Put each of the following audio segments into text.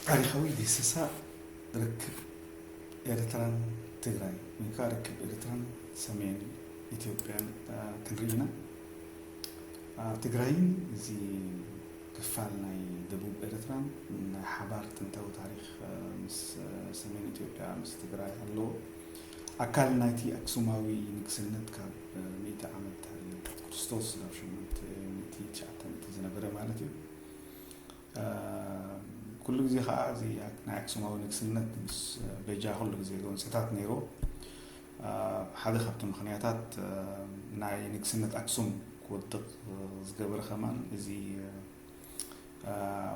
ታሪኻዊ ዳህሰሳ ርክብ ኤርትራን ትግራይ ወይ ከዓ ርክብ ኤርትራን ሰሜን ኢትዮጵያን ክንርኢ ኢና። ትግራይን እዚ ክፋል ናይ ደቡብ ኤርትራን ናይ ሓባር ጥንታዊ ታሪኽ ምስ ሰሜን ኢትዮጵያ ምስ ትግራይ ኣለዎ። ኣካል ናይቲ ኣክሱማዊ ንግስነት ካብ ሚእቲ ዓመት ድሕሪ ክርስቶስ ናብ ሸሞንተ ሚእቲ ትሽዓተ ሚእቲ ዝነበረ ማለት እዩ። ኩሉ ግዜ ከዓ እዚ ናይ ኣክሱማዊ ንግስነት ምስ በጃ ኩሉ ግዜ ጎንፅታት ነይሩ። ሓደ ካብቲ ምኽንያታት ናይ ንግስነት ኣክሱም ክወድቕ ዝገበረ ከማን እዚ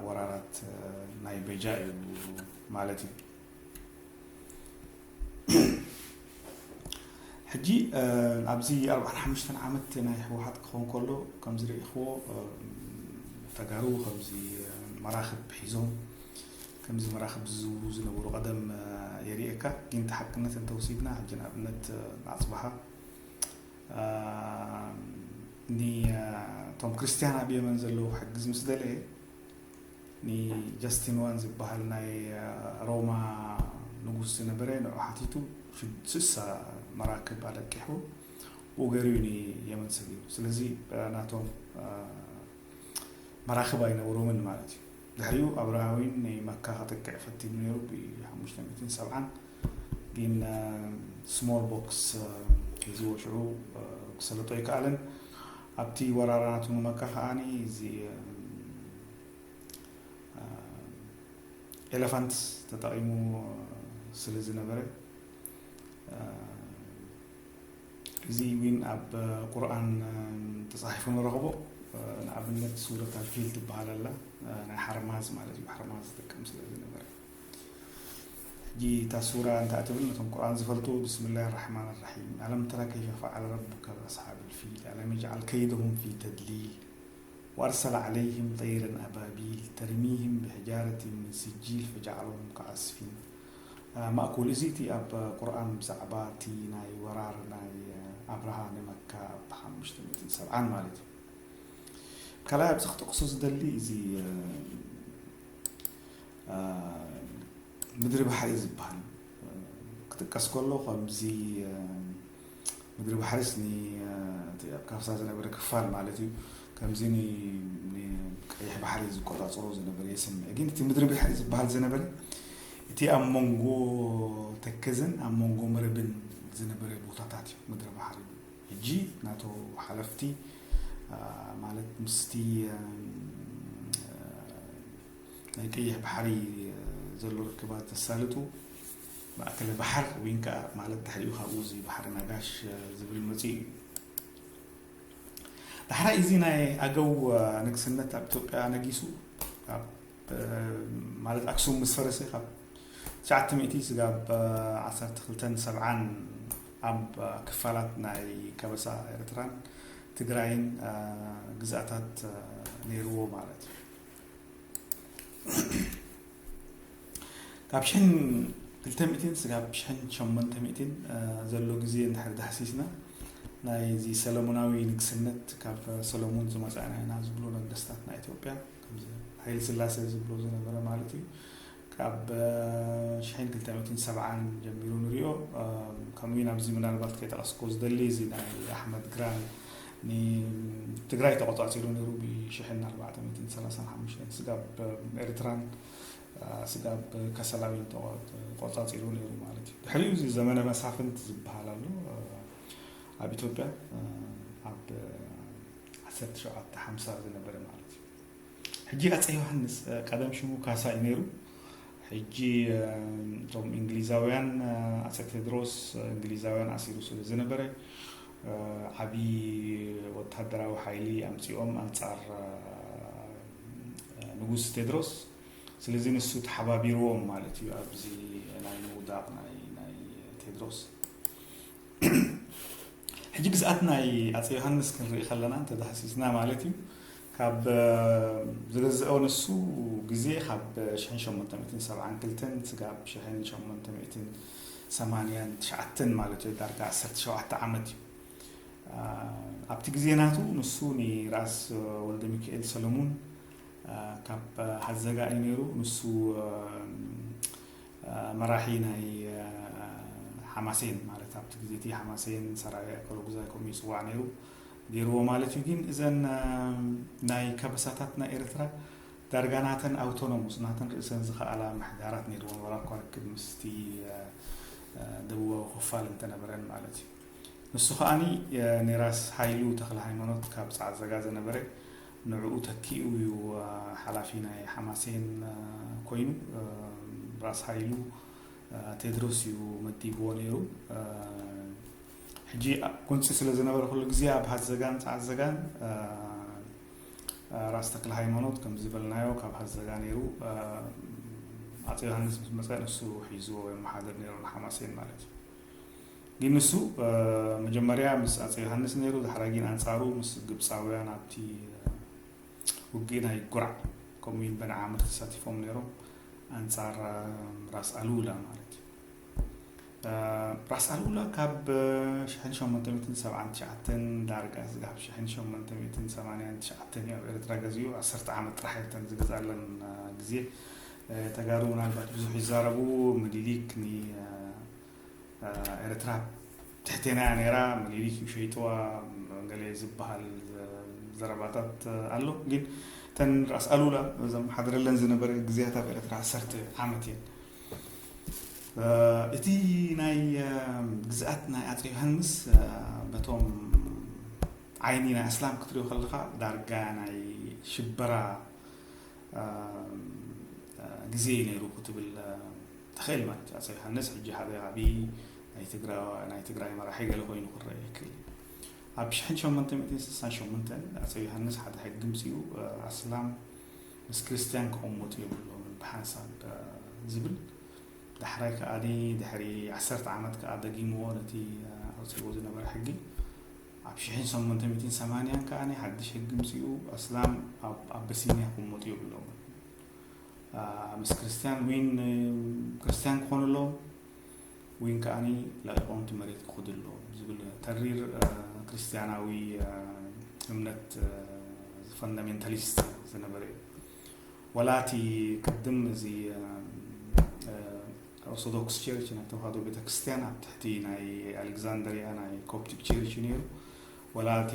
ወራራት ናይ በጃ እዩ ማለት እዩ። ሕጂ ኣብዚ ኣርባዓን ሓሙሽተን ዓመት ናይ ህወሓት ክኸውን ከሎ ከም ዝርኢኽዎ ተጋሩ ከምዚ መራኽብ ሒዞም ከምዚ መራኽብ ዝዝውሩ ዝነበሩ ቀደም የርእየካ። ግን እቲ ሓቅነት እንተወሲድና ሕጂ ንኣብነት ኣፅበሃ ንቶም ክርስቲያን ኣብ የመን ዘለዉ ክሕግዝ ምስ ደለየ ንጃስቲን ዋን ዝበሃል ናይ ሮማ ንጉስ ዝነበረ ንዑ ሓቲቱ ስሳ መራክብ ኣለቂሑ ብኡ ገይሩ እዩ ንየመን ሰጊሩ። ስለዚ ናቶም መራክብ ኣይነበሮምን ማለት እዩ። ድሕሪኡ ኣብርሃዊን ንመካ ከጥቅዕ ፈቲኑ ነይሩ ብሓሙሽተ ሚእትን ሰብዓን ግን ስሞል ቦክስ ሒዝዎ ሽዑ ክሰልጦ ኣይከኣለን። ኣብቲ ወራራቱ ንመካ ከዓኒ እዚ ኤለፋንት ተጠቒሙ ስለ ዝነበረ እዚ እውን ኣብ ቁርኣን ተፃሒፉ ንረኽቦ። ንኣብነት ሱረት ኣልፊል ትበሃል ኣላ፣ ናይ ሓርማዝ ማለት እዩ። ሓርማዝ ዝጥቀም ስለ ዝነበረ ሕጂ እታ ሱራ እንታይ ትብል? ነቶም ቁርኣን ዝፈልጡ ብስምላህ ራሕማን ራሒም ኣለም ተራ ከይፈ ፈዓለ ረቡከ ብኣስሓብ ልፊል ኣለም የጅዓል ከይደሁም ፊ ተድሊል ወኣርሰለ ዓለይህም ጠይረን ኣባቢል ተርሚህም ብሕጃረትን ምን ስጂል ፈጀዓለሁም ከዓስፊን ማእኩል። እዚ እቲ ኣብ ቁርኣን ብዛዕባ እቲ ናይ ወራር ናይ ኣብርሃ ንመካ ኣብ ሓሙሽተ ሚእትን ሰብዓን ማለት እዩ። ካልኣይ ኣብዚ ክጠቕሶ ዝደሊ እዚ ምድሪ ባሕሪ ዝበሃል ክጥቀስ ከሎ ከምዚ ምድሪ ባሕሪስ ን እቲ ኣብ ካፍሳ ዝነበረ ክፋል ማለት እዩ። ከምዚ ን- ንቀይሕ ባሕሪ ዝቆጻጸሮ ዝነበረ ይስምዕ። ግን እቲ ምድሪ ባሕሪ ዝበሃል ዝነበረ እቲ ኣብ መንጎ ተከዘን ኣብ መንጎ መረብን ዝነበረ ቦታታት እዩ ምድሪ ባሕሪ። ሕጂ ናቶ ሓለፍቲ ማለት ምስቲ ናይ ቀይሕ ባሕሪ ዘሎ ርክባት ዘሳልጡ ማእከለ ባሕር ወይን ከዓ ማለት ድሕሪኡ ካብኡ እዚ ባሕሪ ናጋሽ ዝብል መፂኡ እዩ። ዳሕራይ እዚ ናይ ኣገው ንግስነት ኣብ ኢትዮጵያ ነጊሱ ማለት ኣክሱም ምስ ፈረሰ ካብ ትሽዓተ ሚእቲ ስጋብ ዓሰርተ ክልተን ሰብዓን ኣብ ክፋላት ናይ ከበሳ ኤርትራን ትግራይን ግዝኣታት ነይርዎ ማለት እዩ። ካብ ሽሕን ክልተ ሚእትን ስጋብ ሽሕን ሸሞንተ ሚእትን ዘሎ ግዜ እንድሕር ዳህሲስና ናይዚ ሰለሞናዊ ንግስነት ካብ ሰለሙን ዝመፃእና ኢና ዝብሉ ነገስታት ናይ ኢትዮጵያ ከምዚ ሃይለ ስላሴ ዝብሎ ዝነበረ ማለት እዩ። ካብ ሽሕን ክልተ ሚእትን ሰብዓን ጀሚሩ ንሪኦ። ከምኡ እውን ኣብዚ ምናልባት ከይጠቐስኮ ዝደሊ እዚ ናይ ኣሕመድ ግራን ንትግራይ ተቆፃፂሩ ነይሩ ብሽሕን ኣርባዕተ ሚእትን ሰላሳን ሓሙሽተን ስጋብ ኤርትራን ስጋብ ከሰላዊን ተቆፃፂሩ ነይሩ ማለት እዩ። ድሕሪኡ እዚ ዘመነ መሳፍንት ዝበሃል ኣሎ ኣብ ኢትዮጵያ ኣብ ዓሰርተ ሸውዓተ ሓምሳ ዝነበረ ማለት እዩ። ሕጂ ኣፀ ዮሃንስ ቀደም ሽሙ ካሳ እዩ ነይሩ። ሕጂ እቶም እንግሊዛውያን ኣፀ ቴድሮስ እንግሊዛውያን ኣሲሩ ስለ ዝነበረ ዓብዪ ወታደራዊ ሓይሊ ኣምፂኦም ኣንፃር ንጉስ ቴድሮስ። ስለዚ ንሱ ተሓባቢርዎም ማለት እዩ ኣብዚ ናይ ምውዳቕ ናይ ናይ ቴድሮስ። ሕጂ ግዝኣት ናይ ኣፀ ዮሃንስ ክንርኢ ከለና እንተዳህሲስና ማለት እዩ ካብ ዝገዝኦ ንሱ ግዜ ካብ ሽሕን ሸሞንተ ሚእትን ሰብዓን ክልተን ስጋብ ሽሕን ሸሞንተ ሚእትን ሰማንያን ትሽዓተን ማለት እዩ ዳርጋ ዓሰርተ ሸውዓተ ዓመት እዩ። ኣብቲ ግዜ ናቱ ንሱ ንራእስ ወልደ ሚካኤል ሰለሙን ካብ ሀዘጋ እዩ ነይሩ። ንሱ መራሒ ናይ ሓማሴን፣ ማለት ኣብቲ ግዜ እቲ ሓማሴን፣ ሰራየ፣ ከሎጉዛይ ከምኡ ይፅዋዕ ነይሩ፣ ገይርዎ ማለት እዩ። ግን እዘን ናይ ከበሳታት ናይ ኤርትራ ዳርጋ ናተን ኣውቶኖሙስ፣ ናተን ርእሰን ዝኸኣላ ምሕዳራት ነይርወን፣ ዋላ እኳ ርክብ ምስቲ ደቡባዊ ክፋል እንተነበረን ማለት እዩ። ንሱ ከኣኒ ንራስ ሃይሉ ተክለ ሃይማኖት ካብ ፃዕዘጋ ዝነበረ ንዕኡ ተኪኡ እዩ ሓላፊ ናይ ሓማሴን ኮይኑ። ራስ ሃይሉ ቴድሮስ እዩ መዲብዎ ነይሩ። ሕጂ ጎንፂ ስለ ዝነበረ ኩሉ ግዜ ኣብ ሀዘጋን ፃዕዘጋን ራስ ተክለ ሃይማኖት ከም ዝበልናዮ ካብ ሀዘጋ ነይሩ። ኣፀ ዮሃንስ ምስ መፀ ንሱ ሒዝዎ የመሓድር ነይሩ ንሓማሴን ማለት እዩ። ግን ንሱ መጀመርያ ምስ ኣፀ ዮሃንስ ነይሩ፣ ድሕራይ ግን ኣንፃሩ ምስ ግብፃውያን ኣብቲ ውግእ ናይ ጉራዕ ከምኡ ኢን በንዓምር ተሳቲፎም ነይሮም ኣንፃር ራስ ኣሉላ ማለት እዩ። ራስ ኣሉላ ካብ ሽሕን ሸሞንተ ሚእትን ሰብዓን ትሽዓተን ዳርጋ፣ ካብ ሽሕን ሸሞንተ ሚእትን ሰማንያን ትሽዓተን እዩ ኣብ ኤርትራ ገዚኡ። ዓሰርተ ዓመት ጥራሕ እየን ዝገዝኣለን ግዜ። ተጋሩ ምናልባት ብዙሕ ይዛረቡ፣ ምኒልክ ን ኤርትራ ትሕቴና እያ ነይራ፣ ምኒልክ እዩ ሸይጥዋ፣ ገለ ዝበሃል ዘረባታት ኣሎ። ግን እተን ራስ ኣሉላ ዘመሓድረለን ዝነበረ ግዜያት ኣብ ኤርትራ ዓሰርተ ዓመት እየን። እቲ ናይ ግዝኣት ናይ ኣፀ ዮሃንስ በቶም ዓይኒ ናይ ኣስላም ክትሪኦ ከለካ ዳርጋ ናይ ሽበራ ግዜ እዩ ነይሩ ክትብል ትኽእል ማለት እዩ። ኣፀ ዮሃንስ ሕጂ ሓደ ዓብዪ ናይ ትግራይ መራሒ ገለ ኮይኑ ክረአ ይክእል እዩ። ኣብ ሽሕን ሸሞንተ ሚእትን ስሳን ሸሞንተን ኣፀ ዮሃንስ ሓደ ሕጊ ምፅኡ፣ ኣስላም ምስ ክርስትያን ክቕመጡ የብሎምን ብሓንሳብ ዝብል። ዳሕራይ ከኣ ድሕሪ ዓሰርተ ዓመት ከኣ ደጊምዎ ነቲ ኣውፅእዎ ዝነበረ ሕጊ። ኣብ ሽሕን ሸሞንተ ሚእትን ሰማንያን ከኣ ሓድሽ ሕጊ ምፅኡ፣ ኣስላም ኣብ ኣበሲንያ ክቕመጡ የብሎምን። ምስ ክርስትያን ዊን ክርስትያን ክኾኑ ኣለዎም፣ ዊን ከኣ ለቒቖም እቲ መሬት ክኸዱ ኣለዎም ዝብል ተሪር ክርስትያናዊ እምነት ፈንዳሜንታሊስት ዝነበረ እዩ። ወላ እቲ ቅድም እዚ ኦርቶዶክስ ቸርች ናይ ተዋህዶ ቤተክርስትያን ኣብ ትሕቲ ናይ ኣሌክዛንድሪያ ናይ ኮፕቲክ ቸርች እዩ ነይሩ። ወላ እቲ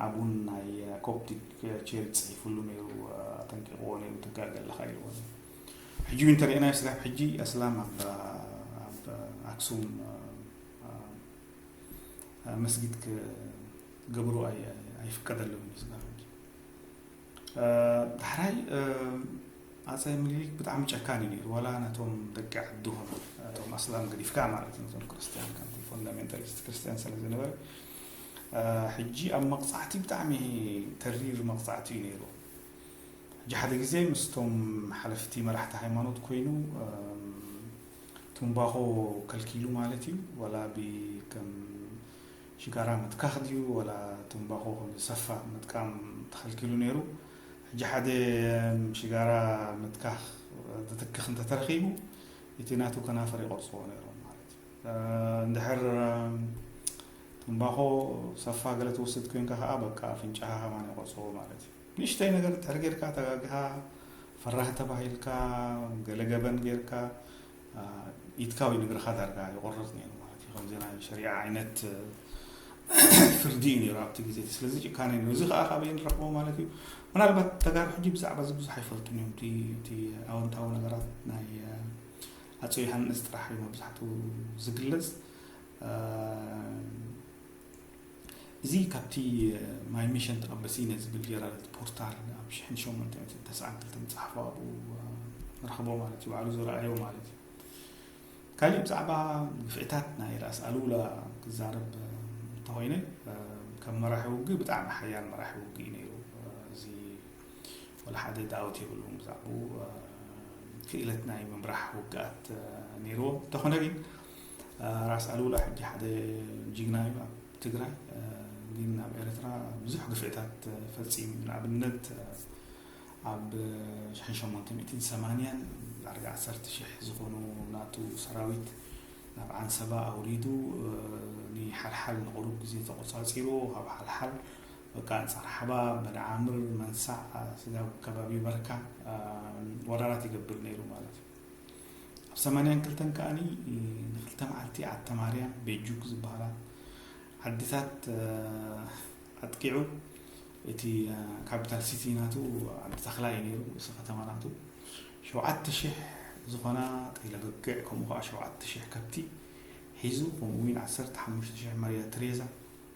ኣቡን ናይ ኮፕቲክ ቸርች ፅሒፉሉ ነይሩ፣ ኣጠንቂቕዎ ነይሩ፣ ትጋገ ኣለኻ ኢልዎ ነይሩ። ሕጂ እውን እንተሪእናዮ ስጋብ ሕጂ ኣስላም ኣብ ኣብ ኣክሱም መስጊድ ክገብሩ ኣይፍቀደሎም እዩ ስጋብ ሕጂ። ዳሕራይ ኣፀ ምኒልክ ብጣዕሚ ጨካን እዩ ነይሩ። ዋላ ነቶም ደቂ ዓድኹም፣ እቶም ኣስላም ገዲፍካ ማለት እዩ፣ ነቶም ክርስትያን፣ ከምቲ ፎንዳሜንታሊስት ክርስትያን ስለ ዝነበረ፣ ሕጂ ኣብ መቕፃዕቲ ብጣዕሚ ተሪር መቕፃዕቲ እዩ ነይሩ። ሕጂ ሓደ ግዜ ምስቶም ሓለፍቲ መራሕቲ ሃይማኖት ኮይኑ ትምባኾ ከልኪሉ ማለት እዩ። ዋላ ብከም ሽጋራ ምትካኽ ድዩ ወላ ትምባኾ ከም ዝሰፋ ምጥቃም ተኸልኪሉ ነይሩ። ሕጂ ሓደ ሽጋራ ምትካኽ ዝትክኽ እንተተረኺቡ እቲ ናቱ ከናፈር ይቆርፅዎ ነይሮም ማለት እዩ። እንድሕር ትምባኾ ሰፋ ገለ ትወስድ ኮይንካ ከዓ በቃ ፍንጫኻ ከማን ይቆርፅዎ ማለት እዩ። ንእሽተይ ነገር ድሕር ጌርካ ተጋጊኻ ፈራህ ተባሂልካ ገለ ገበን ጌርካ ኢትካ ወይ እግርኻ ዳርጋ ይቆርፅ ነይሩ ማለት እዩ። ከምዚ ናይ ሸሪዓ ዓይነት ፍርዲ እዩ ነይሩ ኣብቲ ግዜ እቲ። ስለዚ ጭካነ እዩ። እዚ ከዓ ካበይ ንረኽቦ ማለት እዩ? ምናልባት ተጋሩ ሕጂ ብዛዕባ እዚ ብዙሕ ኣይፈልጡን እዮም። እቲ ኣወንታዊ ነገራት ናይ ኣፀ ዮሃንስ ጥራሕ እዩ መብዛሕትኡ ዝግለፅ። እዚ ካብቲ ማይ ሚሽን ተቐበሲነ ዝብል ጀራልድ ፖርታል ኣብ ሽሕን ሸሞንተ ሚእትን ተስዓን ክልተን ዝፀሓፎ ኣብኡ ንረኽቦ ማለት እዩ። ባዕሉ ዝረኣዮ ማለት እዩ። ካሊእ ብዛዕባ ግፍዕታት ናይ ራስ ኣሉላ ክዛረብ እንተኾይነ ከም መራሒ ውግእ ብጣዕሚ ሓያል መራሒ ውግእ እዩ ነይሩ። እዚ ወላ ሓደ ዳውት የብሉን ብዛዕባኡ። ክእለት ናይ ምምራሕ ውግኣት ነይርዎ። እንተኾነ ግን ራስ ኣሉላ ሕጂ ሓደ ጅግና እዩ ኣብ ትግራይ። ግን ኣብ ኤርትራ ብዙሕ ግፍዕታት ፈፂሙ። ንኣብነት ኣብ ሽሕን ሸሞንተ ሚእትን ሰማንያን ዳርጋ ዓሰርተ ሽሕ ዝኾኑ ናቱ ሰራዊት ናብ ዓንሰባ ኣውሪዱ ንሓልሓል ንቑሩብ ግዜ ተቆፃፂሩ ካብ ሓልሓል በቃ ኣንጻር ሓባብ፣ መድዓምር፣ መንሳዕ፣ ስጋብ ከባቢ በርካ፣ እ፣ ወራራት ይገብር ነይሩ ማለት እዩ። ኣብ ሰማንያን ክልተን ከኣኒ ንክልተ መዓልቲ ዓዲ ማርያም፣ ቤጁክ ዝበሃላ ዓድታት፣ እ፣ ኣጥቂዑ። እቲ፣ እ፣ ካፒታል ሲቲ ናቱ ዓዲ ተኽላይ እዩ ነይሩ፣ ርእሲ ከተማ ናቱ። ሸውዓተ ሽሕ ዝኾና ጤለ በጊዕ፣ ከምኡ ከዓ ሸውዓተ ሽሕ ከብቲ ሒዙ፣ ከምኡ እውን ዓሰርተ ሓሙሽተ ሽሕ ማርያ ትሬዛ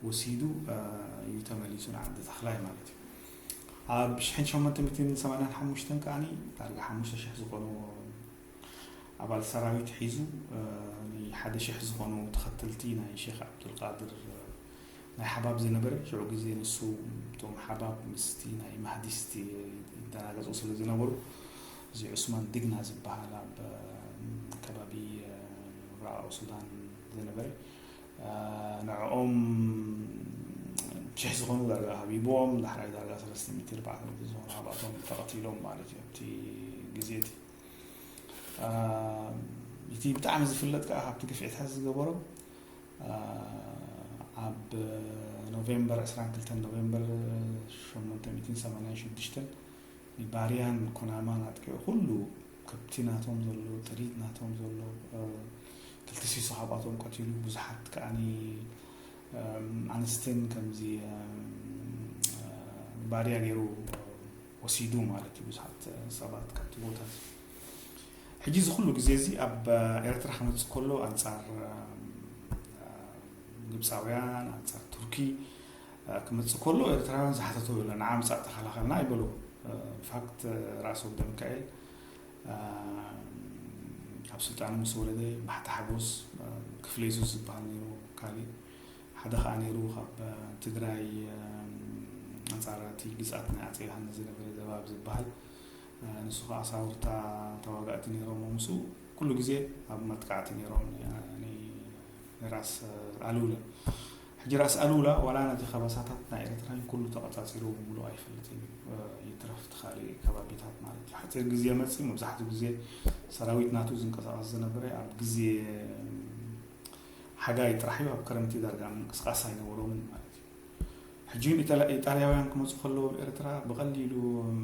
ወሲዱ፣ እ፣ እዩ ተመሊሱ ንዓዲ ተኽላይ ማለት እዩ። ኣብ ሽሕን ሸሞንተ ሚእትን ሰማንያን ሓሙሽተን ከኣኒ ዳርጋ ሓሙሽተ ሽሕ ዝኾኑ ኣባል ሰራዊት ሒዙ፣ እ፣ ንሓደ ሽሕ ዝኾኑ ተኸተልቲ ናይ ሼክ ዓብዱልቃድር፣ እ፣ ናይ ሓባብ ዝነበረ፣ ሽዑ ግዜ ንሱ እቶም ሓባብ ምስቲ ናይ ማህዲስቲ ይደናገጹ ስለ ዝነበሩ፣ እዚ ዑስማን ድግና ዝበሃል ኣብ፣ እ፣ ከባቢ፣ እ፣ ምብራቕ ሱዳን ዝነበረ፣ እ፣ ንዕኦም ሽሕ ዝኾኑ ዳርጋ ሃቢቦም፣ ዳሕራይ ዳርጋ ሰለስተ ሚእቲ ኣርባዕተ ሚእቲ ዝኾኑ ካብኣቶም ተቐቲሎም ማለት እዩ ኣብቲ ግዜ እቲ። እ፣ እቲ ብጣዕሚ ዝፍለጥ ከኣ ካብቲ ግፍዒታት ዝገበሮ፣ እ፣ ኣብ ኖቬምበር፣ ዕስራን ክልተን ኖቬምበር ሸሞንተ ሚእትን ሰማንያን ሽዱሽተን ንባርያን ኩናማን ኣጥቂዑ፣ ኩሉ ከብቲ ናቶም ዘሎ፣ ጥሪት ናቶም ዘሎ፣ እ፣ ክልተ ሲሶ ካብኣቶም ቀቲሉ፣ ብዙሓት ከኣኒ፣ እም፣ ኣንስትን ከምዚ፣ እም፣ ባርያ ገይሩ ወሲዱ ማለት እዩ፣ ብዙሓት ሰባት ካብቲ ቦታ። ሕጂ እዚ ኩሉ ግዜ እዚ ኣብ ኤርትራ ክመጽእ ከሎ ኣንጻር፣ እም፣ ግብጻውያን፣ ኣንጻር ቱርኪ፣ እ፣ ክመጽእ ከሎ ኤርትራውያን ዝሓተቶ የለን፣ ንዓ ምጻእ ተኸላኸልና ኣይበሉ። እ፣ ኢንፋክት፣ እ፣ ራእሲ ወልደ ሚካኤል፣ እ፣ ካብ ስልጣኑ ምስ ወረደ፣ ባሕቲ ሓጎስ፣ እ፣ ክፍለ የሱስ ዝበሃል ነይሩ፣ ካሊእ ሓደ ኸኣ ነይሩ ካብ፣ እ፣ ትግራይ፣ እ፣ ኣንጻር እቲ ግዝኣት ናይ ኣጼ ዮሃንስ ዝነበረ ደባብ ዝበሃል፣ እ፣ ንሱ ኸኣ ሳውርታ ተዋጋእቲ ነይሮም። ምስኡ ኩሉ ግዜ ኣብ መጥቃዕቲ ነይሮም፣ እ፣ ኒ-፣ ንራስ ኣሉላ። ሕጂ ራስ ኣሉላ ዋላ ነቲ ከበሳታት ናይ ኤርትራ ኩሉ ተቐጻጺሩ ብምሉእ ኣይፈልጥን እዩ፣ እ፣ ይትረፍ እቲ ካልእ ከባቢታት ማለት እዩ። ሓጺር ግዜ መጺኡ፣ መብዛሕትኡ ግዜ ሰራዊት ናቱ ዝንቀሳቐስ ዝነበረ ኣብ ግዜ ሓጋይ ጥራሕ እዩ፣ ኣብ ክረምቲ ዳርጋ ምንቅስቓስ ኣይነበሮምን ማለት እዩ። ሕጂ እውን ኢጣልያ-፣ ኢጣልያውያን ክመጹ ከለዉ ኣብ ኤርትራ ብቐሊሉ፣ እም፣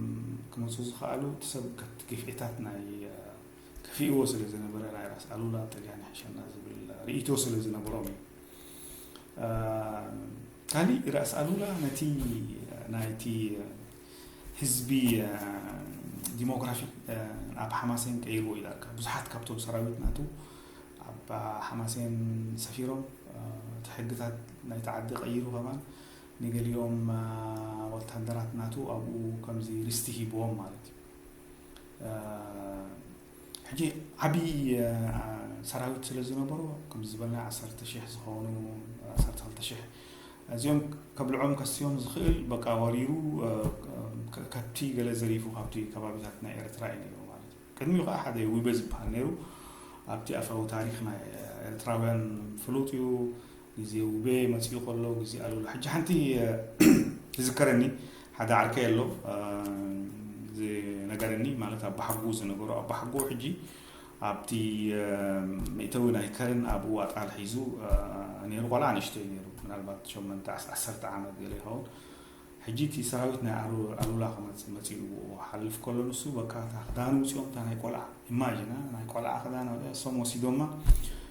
ክመጹ ዝኸኣሉ እቲ ሰብ ከቲ ግፍዒታት ናይ፣ እ፣ ከፊእዎ ስለ ዝነበረ ናይ ራስ ኣሉላ ጥልያን ይሕሸና ዝብል ርእይቶ ስለ ዝነበሮም እዩ። እ፣ ካሊእ ራስ ኣሉላ ነቲ ናይቲ ህዝቢ፣ እ፣ ዲሞግራፊ፣ እ፣ ኣብ ሓማሴን ቀይርዎ እዩ ዳርጋ። ብዙሓት ካብቶም ሰራዊት ናቱ ኣብ ሓማሴን ሰፊሮም፣ እ፣ እቲ ሕግታት ናይቲ ዓዲ ቀይሩ ከማን ንገሊኦም፣ እ፣ ወታደራት ናቱ ኣብኡ ከምዚ ርስቲ ሂብዎም ማለት እዩ። እ፣ ሕጂ ዓቢ፣ እ፣ ሰራዊት ስለ ዝነበሮ፣ ከምዚ ዝበልና ዓሰርተ ሽሕ ዝኾኑ፣ ዓሰርተ ክልተ ሽሕ፣ እዚኦም ከብልዖም ከስትዮም ዝኽእል በቃ ወሪሩ፣ እ፣ ከ-፣ ከብቲ ገለ ዘሪፉ ካብቲ ከባቢታት ናይ ኤርትራ እዩ ነይሩ ማለት እዩ። ቅድሚኡ ከኣ ሓደ ውቤ ዝበሃል ነይሩ። ኣብቲ ኣፋዊ ታሪኽ ናይ ኤርትራውያን ፍሉጥ እዩ። ግዜ ውቤ መጺኡ ከሎ፣ ግዜ ኣሉላ። ሕጂ ሓንቲ፣ እ፣ ዝዝከረኒ ሓደ ዓርከይ ኣሎ፣ እ፣ ዝነገረኒ፣ ማለት ኣቦሓጎኡ ዝነገሮ። ኣቦሓጎኡ ሕጂ ኣብቲ፣ እ፣ መእተዊ ናይ ከረን ኣብኡ ኣጣል ሒዙ፣ እ፣ ነይሩ። ቆልዓ ንእሽተይ ነይሩ፣ ምናልባት ሸሞንተ፣ ዓስ-፣ ዓሰርተ ዓመት ገለ ይኸውን። ሕጂ እቲ ሰራዊት ናይ ኣሉ-፣ ኣሉላ ክመጽእ መጺኡ ብኡ ክሓልፍ ከሎ፣ ንሱ በቃ እታ ክዳኑ ውጺኦም፣ እታ ናይ ቆልዓ፣ ኢማጂና፣ ናይ ቆልዓ ክዳን ኣውጺኦም፣ እሶም ወሲዶማ፣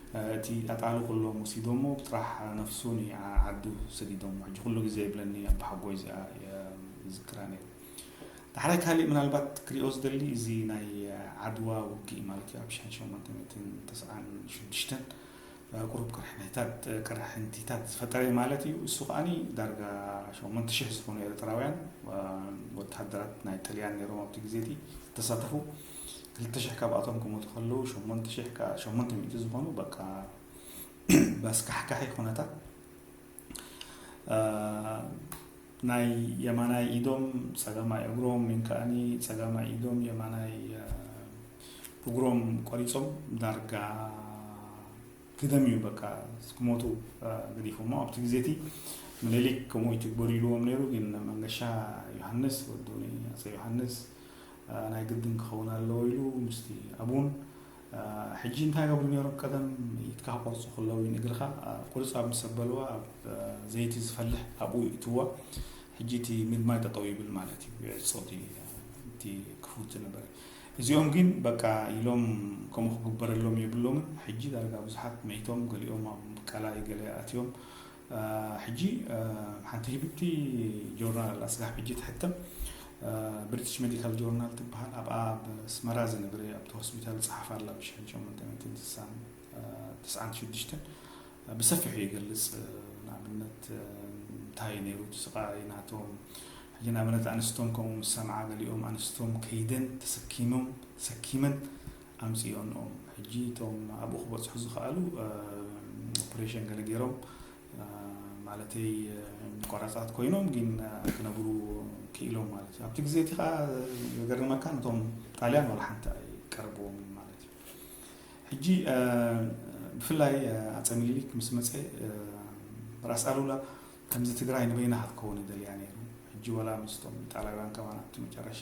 እ፣ እቲ ኣጣሉ ኩሎም ወሲዶሞ፣ ብጥራሕ ነፍሱ ንዓ-፣ ዓዱ ሰዲዶሞ። ሕጂ ኩሉ ግዜ ይብለኒ ኣቦሓጎይ እዚኣ፣ እ፣ ይዝክራ ነይሩ። ዳሕራይ ካሊእ ምናልባት ክሪኦ ዝደሊ እዚ ናይ ዓድዋ ውግእ ማለት እዩ፣ ኣብ ሽሕን ሸሞንተ ሚእትን ተስዓን ሽዱሽተን ቁሩብ ቅርሕንታት፣ ቅርሕንቲታት ዝፈጠረ ማለት እዩ። እሱ ከኣኒ ዳርጋ ሸሞንተ ሽሕ ዝኾኑ ኤርትራውያን፣ እ፣ ወተሃደራት ናይ ጥልያን ነይሮም ኣብቲ ግዜ እቲ ዝተሳተፉ። ክልተ ሽሕ ካብኣቶም ክሞቱ ከለዉ፣ ሸሞንተ ሽሕ ከኣ፣ ሸሞንተ ሚእቲ ዝኾኑ በቃ በስካሕካሒ ኩነታት፣ እ፣ ናይ የማናይ ኢዶም፣ ጸጋማይ እግሮም፣ ምን ከኣኒ ጸጋማይ ኢዶም፣ የማናይ፣ እ፣ እግሮም ቆሪጾም ዳርጋ ግደም እዩ በቃ ክሞቱ፣ እ፣ ገዲፎሞ። ኣብቲ ግዜ እቲ ምኒልክ ከምኡ ይትግበሩ ኢልዎም ነይሩ፣ ግን መንገሻ ዮሃንስ፣ ወዱ ኣጼ ዮሃንስ፣ እ፣ ናይ ግድን ክኸውን ኣለዎ ኢሉ ምስቲ ኣቡን፣ እ፣ ሕጂ እንታይ ገብሩ ነይሮም? ቀደም ኢድካ ክቆርጹ ከለዉ ንእግርኻ፣ እ፣ ቁርጽ ኣብ ምስ ኣበልዋ ኣብ፣ እ፣ ዘይቲ ዝፈልሕ ኣብኡ ይእትዋ። ሕጂ እቲ ምድማይ ጠጠው ይብል ማለት እዩ። ይዕጾ እቲ ክፉት ዝነበረ። እዚኦም ግን በቃ ኢሎም ከምኡ ክግበረሎም የብሎምን። ሕጂ ዳርጋ ብዙሓት መይቶም፣ ገሊኦም ኣብ ቀላይ ገለ ኣትዮም። ሕጂ ሓንቲ ህብብቲ ጆርናል ኣላ፣ ስጋብ ሕጂ ትሕተም፣ ብሪቲሽ ሜዲካል ጆርናል ትበሃል። ኣብኣ ኣብ ኣስመራ ዝነበረ ኣብቲ ሆስፒታል ጸሓፍ ኣላ፣ ብ ሽሕን ሸሞንተ ሚእትን ስሳን ትስዓን ሽዱሽተን ብሰፊሑ ይገልጽ። ንኣብነት እንታይ ነይሩ እቲ ስቓይ ናቶም? ሕጂ ንኣብነት ኣንስቶም ከምኡ ምስ ሰምዓ፣ ገሊኦም ኣንስቶም ከይደን ተሰኪሞም፣ ተሰኪመን ኣምጺኦንኦም። ሕጂ እቶም ኣብኡ ክበጽሑ ዝኸኣሉ ኦፕሬሽን ገለ ገይሮም፣ ማለተይ ቆራጻት ኮይኖም ግን ክነብሩ ክኢሎም ማለት እዩ። ኣብቲ ግዜ እቲ ከኣ ዘገርመካ፣ ነቶም ጣልያን ዋላ ሓንቲ ኣይቀረብዎም ማለት እዩ። ሕጂ ብፍላይ ኣጸ ሚኒሊክ ምስ መጸ፣ ራስ ኣሉላ ከምዚ ትግራይ ንበይና ክትከውን ይደልያ ነይሩ። ሕጂ ዋላ ምስቶም ኢጣልያውያን ከማን ኣብቲ መጨረሻ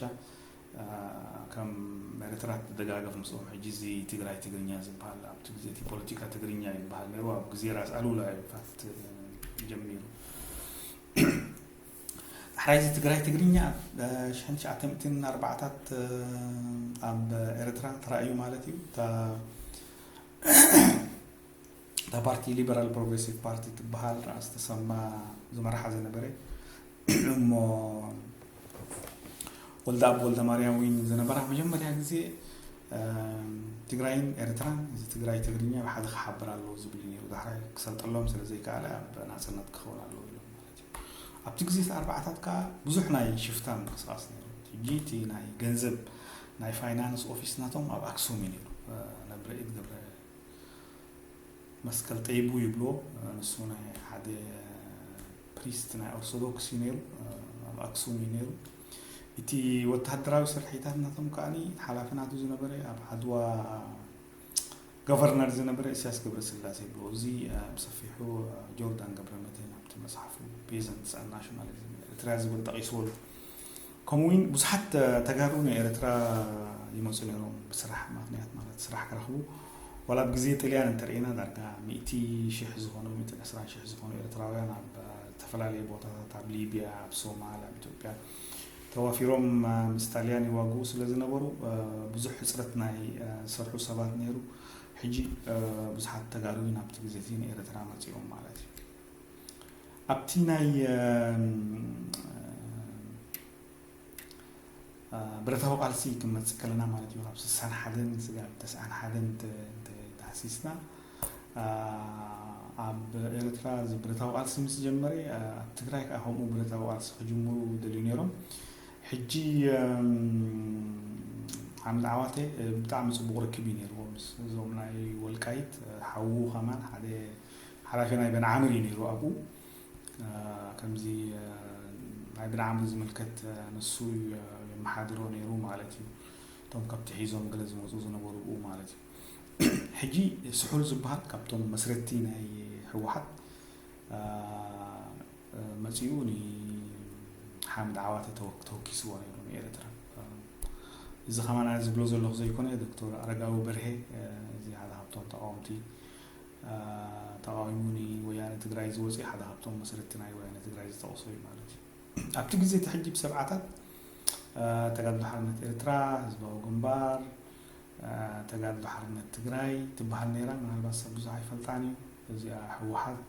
ከም ኤርትራ ትደጋገፍ ምስኦም። ሕጂ እዚ ትግራይ ትግርኛ ዝበሃል፣ ኣብቲ ግዜ እቲ ፖለቲካ ትግርኛ ይበሃል ነይሩ፣ ኣብ ግዜ ራስ ኣሉላ እዩ ፋት ጀሚሩ። ዳሕራይ እዚ ትግራይ ትግርኛ ሽሕን ትሽዓተ ሚእትን ኣርባዓታት ኣብ ኤርትራ ተራእዩ ማለት እዩ። እታ ፓርቲ ሊበራል ፕሮግሬሲቭ ፓርቲ ትበሃል፣ ራስ ተሰማ ዝመርሓ ዝነበረ እሞ ወልደኣብ ወልደማርያም እውን ዝነበራ፣ መጀመርያ ግዜ ትግራይን ኤርትራን፣ እዚ ትግራይ ትግርኛ ብሓደ ክሓብር ኣለዎ ዝብል እዩ ነይሩ። ዳሕራይ ክሰልጠሎም ስለ ዘይከኣለ ኣብ ናፅነት ክኸውን ኣለዎ ኢሎም ማለት እዩ። ኣብቲ ግዜ እቲ ኣርባዓታት ከዓ ብዙሕ ናይ ሽፍታ ምንቅስቃስ ነይሩ። ሕጂ እቲ ናይ ገንዘብ ናይ ፋይናንስ ኦፊስ ናቶም ኣብ ኣክሱም እዩ ነይሩ። ነብረኢድ ገብረ መስቀል ጠይቡ ይብልዎ። ንሱ ናይ ሓደ ፕሪስት ናይ ኦርቶዶክስ እዩ ነይሩ፣ ኣብ ኣክሱም እዩ ነይሩ። እቲ ወተሃደራዊ ስርሒታት ናቶም ከዓኒ ሓላፊ ናቱ ዝነበረ ኣብ ዓድዋ ገቨርነር ዝነበረ እስያስ ገብረስላሴ ይብልዎ። እዚ ብሰፊሑ ጆርዳን ገብረመድህን ኣብቲ መፅሓፉ ፔዘንትስ ናሽናሊዝም ኤርትራ ዝብል ጠቒስዎ ኣሎ። ከምኡ እውን ብዙሓት ተጋሩ ንኤርትራ ይመፁ ነይሮም ብስራሕ ምክንያት ማለት ስራሕ ክረኽቡ። ዋላ ኣብ ግዜ ጥልያን እንተርኢና ዳርጋ ሚእቲ ሽሕ ዝኾኑ፣ ሚእትን ዕስራን ሽሕ ዝኾኑ ኤርትራውያን ኣብ ዝተፈላለዩ ቦታታት፣ ኣብ ሊብያ፣ ኣብ ሶማል፣ ኣብ ኢትዮጵያ ተዋፊሮም ምስ ጣልያን ይዋግኡ ስለ ዝነበሩ ብዙሕ ሕፅረት ናይ ዝሰርሑ ሰባት ነይሩ። ሕጂ ብዙሓት ተጋሩ እውን ኣብቲ ግዜ እቲ ንኤርትራ መፂኦም ማለት እዩ። ኣብቲ ናይ ብረታዊ ቃልሲ ክንመጽእ ከለና ማለት እዩ፣ ካብ ስሳን ሓደን ስጋብ ተስዓን ሓደን እንተ እንተ ተሃሲስና፣ ኣብ ኤርትራ እዚ ብረታዊ ቃልሲ ምስ ጀመረ፣ ኣብ ትግራይ ከኣ ከምኡ ብረታዊ ቃልሲ ክጅምሩ ይደልዩ ነይሮም። ሕጂ ሓምድ ዓዋተ ብጣዕሚ ጽቡቕ ርክብ እዩ ነይርዎ ምስ እዞም ናይ ወልቃይት። ሓዉ ከማን ሓደ ሓላፊ ናይ በንዓምር እዩ ነይሩ ኣብኡ። ከምዚ ናይ ብንዓምር ዝምልከት ንሱ የመሓድሮ ነይሩ ማለት እዩ። እቶም ከብቲ ሒዞም ገለ ዝመፁ ዝነበሩ ብኡ ማለት እዩ። ሕጂ ስሑል ዝበሃል ካብቶም መስረቲ ናይ ህወሓት መፂኡ ንሓምድ ዓዋተ ተወኪስዎ ነይሩ ንኤርትራ። እዚ ከማን ዝብሎ ዘለኹ ዘይኮነ፣ ዶክተር ኣረጋዊ በርሄ እዚ ሓደ ካብቶም ተቃወምቲ ተቃዊሙ ንወያነ ትግራይ ዝወፅእ ሓደ ካብቶም መስረቲ ናይ ወያነ ትግራይ ዝጠቕሶ እዩ ማለት እዩ። ኣብቲ ግዜ እቲ ሕጂ ብሰብዓታት ተጋድሎ ሓርነት ኤርትራ፣ ህዝባዊ ግንባር፣ ተጋድሎ ሓርነት ትግራይ ትበሃል ነይራ። ምናልባት ሰብ ብዙሕ ኣይፈልጣን እዩ። እዚኣ ህወሓት፣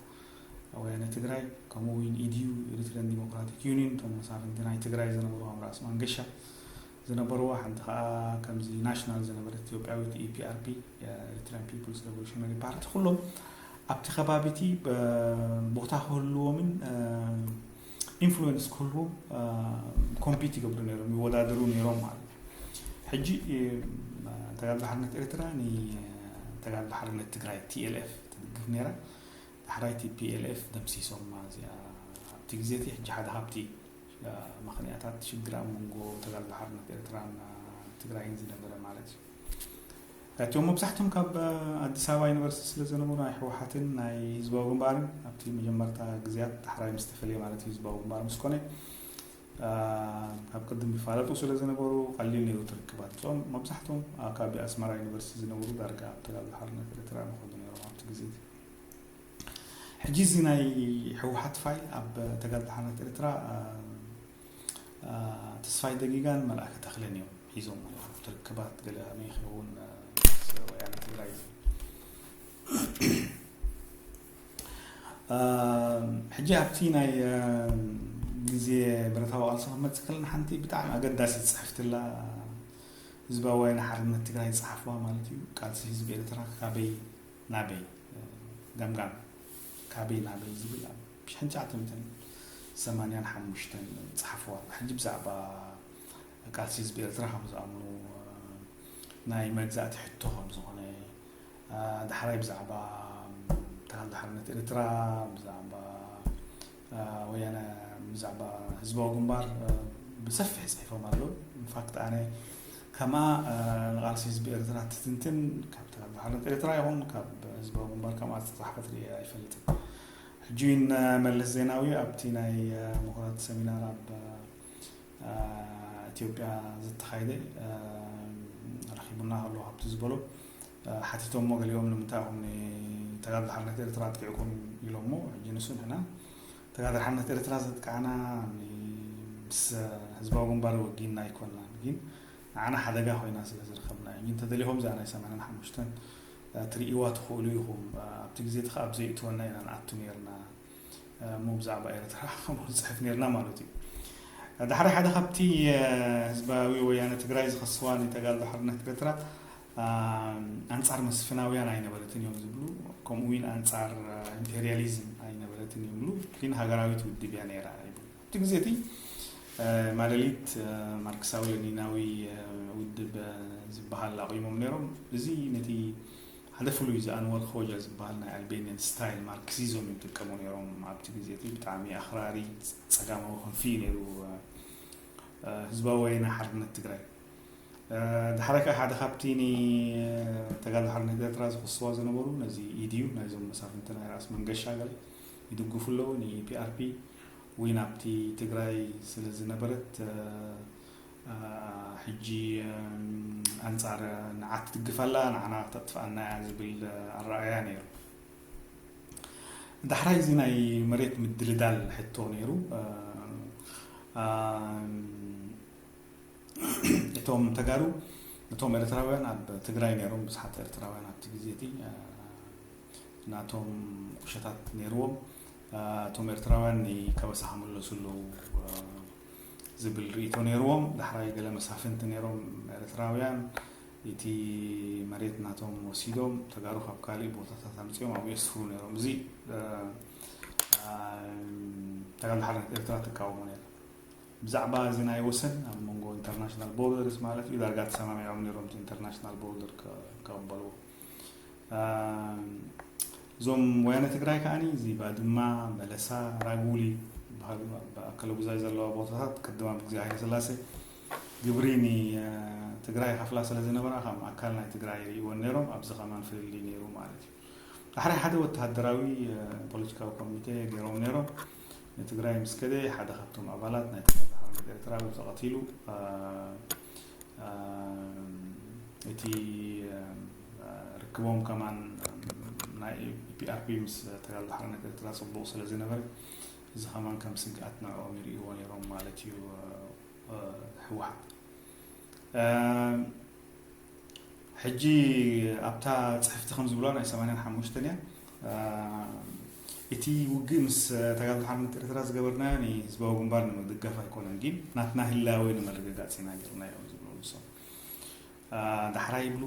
ወያነ ትግራይ፣ ከምኡ እውን ኢዲዩ፣ ኤሪትሪያን ዲሞክራቲክ ዩኒየን፣ እቶም መሳፍንቲ ናይ ትግራይ ዝነበሩ ከም ራእሲ ማንገሻ ዝነበርዋ፣ ሓንቲ ከዓ ከምዚ ናሽናል ዝነበረት ኢትዮጵያዊት ኢፒኣርፒ፣ ኤሪትሪያን ፒፕልስ ሬቮሉሽነሪ ፓርቲ፣ ኩሎም ኣብቲ ከባቢ እቲ ቦታ ክህልዎምን ኢንፍሉዌንስ ክህልዎም ኮምፒት ይገብሩ ነይሮም፣ ይወዳደሩ ነይሮም ማለት እዩ። ሕጂ ተጋድሎ ሓርነት ኤርትራ ንተጋድሎ ሓርነት ትግራይ ቲኤልኤፍ ትድግፍ ነይራ። ዳሕራይ ቲፒኤልኤፍ ደምሲሶማ። እዚኣ ኣብቲ ግዜ እቲ ሕጂ ሓደ ካብቲ ምኽንያታት ሽግር ኣብ መንጎ ተጋድሎ ሓርነት ኤርትራን ትግራይን ዝነበረ ማለት እዩ። እቲኦም መብዛሕትኦም ካብ ኣዲስ ኣበባ ዩኒቨርሲቲ ስለ ዝነበሩ ናይ ህወሓትን ናይ ህዝባዊ ግንባርን ኣብቲ መጀመርታ ግዜያት ዳሕራይ ምስ ተፈለየ ማለት እዩ ህዝባዊ ግንባር ምስ ኮነ ካብ ቅድም ይፋለጡ ስለ ዝነበሩ ቀሊል ነይሩ እቲ ርክባት። እዚኦም መብዛሕትኦም ኣብ ከባቢ ኣስመራ ዩኒቨርሲቲ ዝነበሩ ዳርጋ ኣብ ተጋድሎ ሓርነት ኤርትራ ንኸዱ ነይሮም ኣብቲ ግዜ እቲ። ሕጂ እዚ ናይ ህወሓት ፋይል ኣብ ተጋድሎ ሓርነት ኤርትራ ተስፋይ ደጊጋን መልኣከ ተኽለን እዮም ሒዞም ትርክባት ገለ ኣመይ ክኸውን ወያነ ትግራይ። ሕጂ ኣብቲ ናይ ግዜ ብረታዊ ቃልሲ ክመፅእ ከለና ሓንቲ ብጣዕሚ ኣገዳሲ ፅሕፍትላ ህዝባዊ ወያነ ሓርነት ትግራይ ዝፀሓፍዋ ማለት እዩ። ቃልሲ ህዝቢ ኤርትራ ካበይ ናበይ ገምጋም ካበይ ናበይ ዝብል ኣብ ሽሕን ትሽዓተ ሚእትን ሰማንያን ሓሙሽተን ዝፀሓፍዋ ሕጂ ብዛዕባ ቃልሲ ህዝቢ ኤርትራ ከም ዝኣምኑ ናይ መግዛእቲ ሕቶ ከም ዝኾነ ዳሕራይ ብዛዕባ ተቓልዶ ሓርነት ኤርትራ ብዛዕባ ወያነ ብዛዕባ ህዝባዊ ግንባር ብሰፊሕ ፅሒፎም ኣለዉ። ኢንፋክት ኣነ ከምኣ ንቃልሲ ህዝቢ ኤርትራ ትትንትን ካብ ተቓልዶ ሓርነት ኤርትራ ይኹን ካብ ህዝባዊ ግንባር ከምኣ ዝተፃሕፈት ርእየ ኣይፈልጥን። ሕጂ እውን መለስ ዜናዊ ኣብቲ ናይ ምሁራት ሰሚናር ኣብ ኢትዮጵያ ዝተኻየደ ረኺቡና ከሎ ካብቲ ዝበሎ ሓቲቶሞ ገሊኦም ንምንታይ ኢኹም ንተጋድሎ ሓርነት ኤርትራ ኣጥቂዕኩም ኢሎሞ። ሕጂ ንሱ ንሕና ተጋድሎ ሓርነት ኤርትራ ዘጥቃዕና ምስ ህዝባዊ ግንባር ወጊንና ኣይኮንናን፣ ግን ንዓና ሓደጋ ኮይና ስለ ዝረኸብና እዩ። እንተደሊኹም እዛ ናይ ሰማንያን ሓሙሽተን ትርእይዋ ትኽእሉ ኢኹም። ኣብቲ ግዜ እቲ ከዓ ኣብ ዘይእትወና ኢና ንኣቱ ነርና። እሞ ብዛዕባ ኤርትራ ከምኡ ንፅሕፍ ነርና ማለት እዩ። ዳሕራይ ሓደ ካብቲ ህዝባዊ ወያነ ትግራይ ዝኸስዋ ንተጋድሎ ሓርነት ኤርትራ ኣንጻር መስፍናውያን ኣይነበረትን እዮም ዝብሉ፣ ከምኡ እውን ኣንጻር ኢምፔሪያሊዝም ኣይነበረትን እዮም ይብሉ፣ ግን ሃገራዊት ውድብ እያ ነይራ ይብሉ። ኣብቲ ግዜ እቲ ማለሊት ማርክሳዊ ለኒናዊ ውድብ ዝበሃል ኣቑሞም ነይሮም። እዚ ነቲ ሓደ ፍሉይ ዝኣንወር ኾጃ ዝበሃል ናይ ኣልቤኒያን ስታይል ማርክሲዝም ይጥቀሙ ነይሮም። ኣብቲ ግዜ እቲ ብጣዕሚ ኣኽራሪ ጸጋማዊ ክንፊ እዩ ነይሩ ህዝባዊ ወያነ ሓርነት ትግራይ። ዳሕራይ ከዓ ሓደ ካብቲ ንተጋድሎ ሓርነት ኤርትራ ዝኽስዋ ዝነበሩ ነዚ ኢድዩ ናይዞም መሳፍንቲ ናይ ራእሲ መንገሻ ገለ ይድግፉ ኣለዉ። ንኢፒኣርፒ እውን ኣብቲ ትግራይ ስለ ዝነበረት ሕጂ ኣንጻር ንዓት ትድግፍ ኣላ ንዓና ክተጥፍኣና እያ ዝብል ኣረኣያ ነይሩ። ዳሕራይ እዚ ናይ መሬት ምድልዳል ሕቶ ነይሩ። እቶም ተጋሩ እቶም ኤርትራውያን ኣብ ትግራይ ነይሮም ብዙሓት ኤርትራውያን ኣብቲ ግዜ እቲ ናቶም ቁሸታት ነይርዎም። እቶም ኤርትራውያን ንከበሳ ክምለሱ ኣለዉ ዝብል ርእይቶ ነይርዎም። ዳሕራይ ገለ መሳፍንቲ ነይሮም ኤርትራውያን እቲ መሬት ናቶም ወሲዶም ተጋሩ ካብ ካልእ ቦታታት ኣምፅኦም ኣብኡ የስፍሩ ነይሮም። እዚ ተጋድሎ ሓርነት ኤርትራ ትቃወሞ ነይራ። ብዛዕባ እዚ ናይ ወሰን ኣብ መንጎ ኢንተርናሽናል ቦርደርስ ማለት እዩ ዳርጋ ተሰማሚዖም ነይሮም እቲ ኢንተርናሽናል ቦርደር ከቕበልዎ። እዞም ወያነ ትግራይ ከዓኒ እዚ ባድማ፣ በለሳ፣ ራጉሊ ዝበሃሉ ኣብ ኣከለ ጉዛይ ዘለዋ ቦታታት ቅድም ኣብ ግዜ ሃይለ ስላሴ ግብሪ ንትግራይ ከፍላ ስለ ዝነበራ ከም ኣካል ናይ ትግራይ ይርእይወን ነይሮም። ኣብዚ ከማን ፍልልይ ነይሩ ማለት እዩ። ዳሕራይ ሓደ ወተሃደራዊ ፖለቲካዊ ኮሚቴ ገይሮም ነይሮም። ንትግራይ ምስ ከደ ሓደ ካብቶም ኣባላት ናይ ተጋድሎ ሓርነት ኤርትራ ተቐቲሉ። እቲ ርክቦም ከማን ናይ ኢፒኣርፒ ምስ ተጋድሎ ሓርነት ኤርትራ ፅቡቕ ስለ ዝነበረ እዚ ከማን ከም ስግኣት ንዕኦም ይርእይዎ ነይሮም ማለት እዩ ህወሓት። ሕጂ ኣብታ ፅሕፍቲ ከም ዝብሎ ናይ ሰማንያን ሓሙሽተን እያ። እቲ ውግእ ምስ ተጋድሎ ሓርነት ኤርትራ ዝገበርናዮ ንህዝባዊ ግንባር ንምድጋፍ ኣይኮነን፣ ግን ናትና ህላወ ንምርግጋፅ ኢና ገርናዮ ዝብሉ ንሶም። ዳሕራይ ይብሉ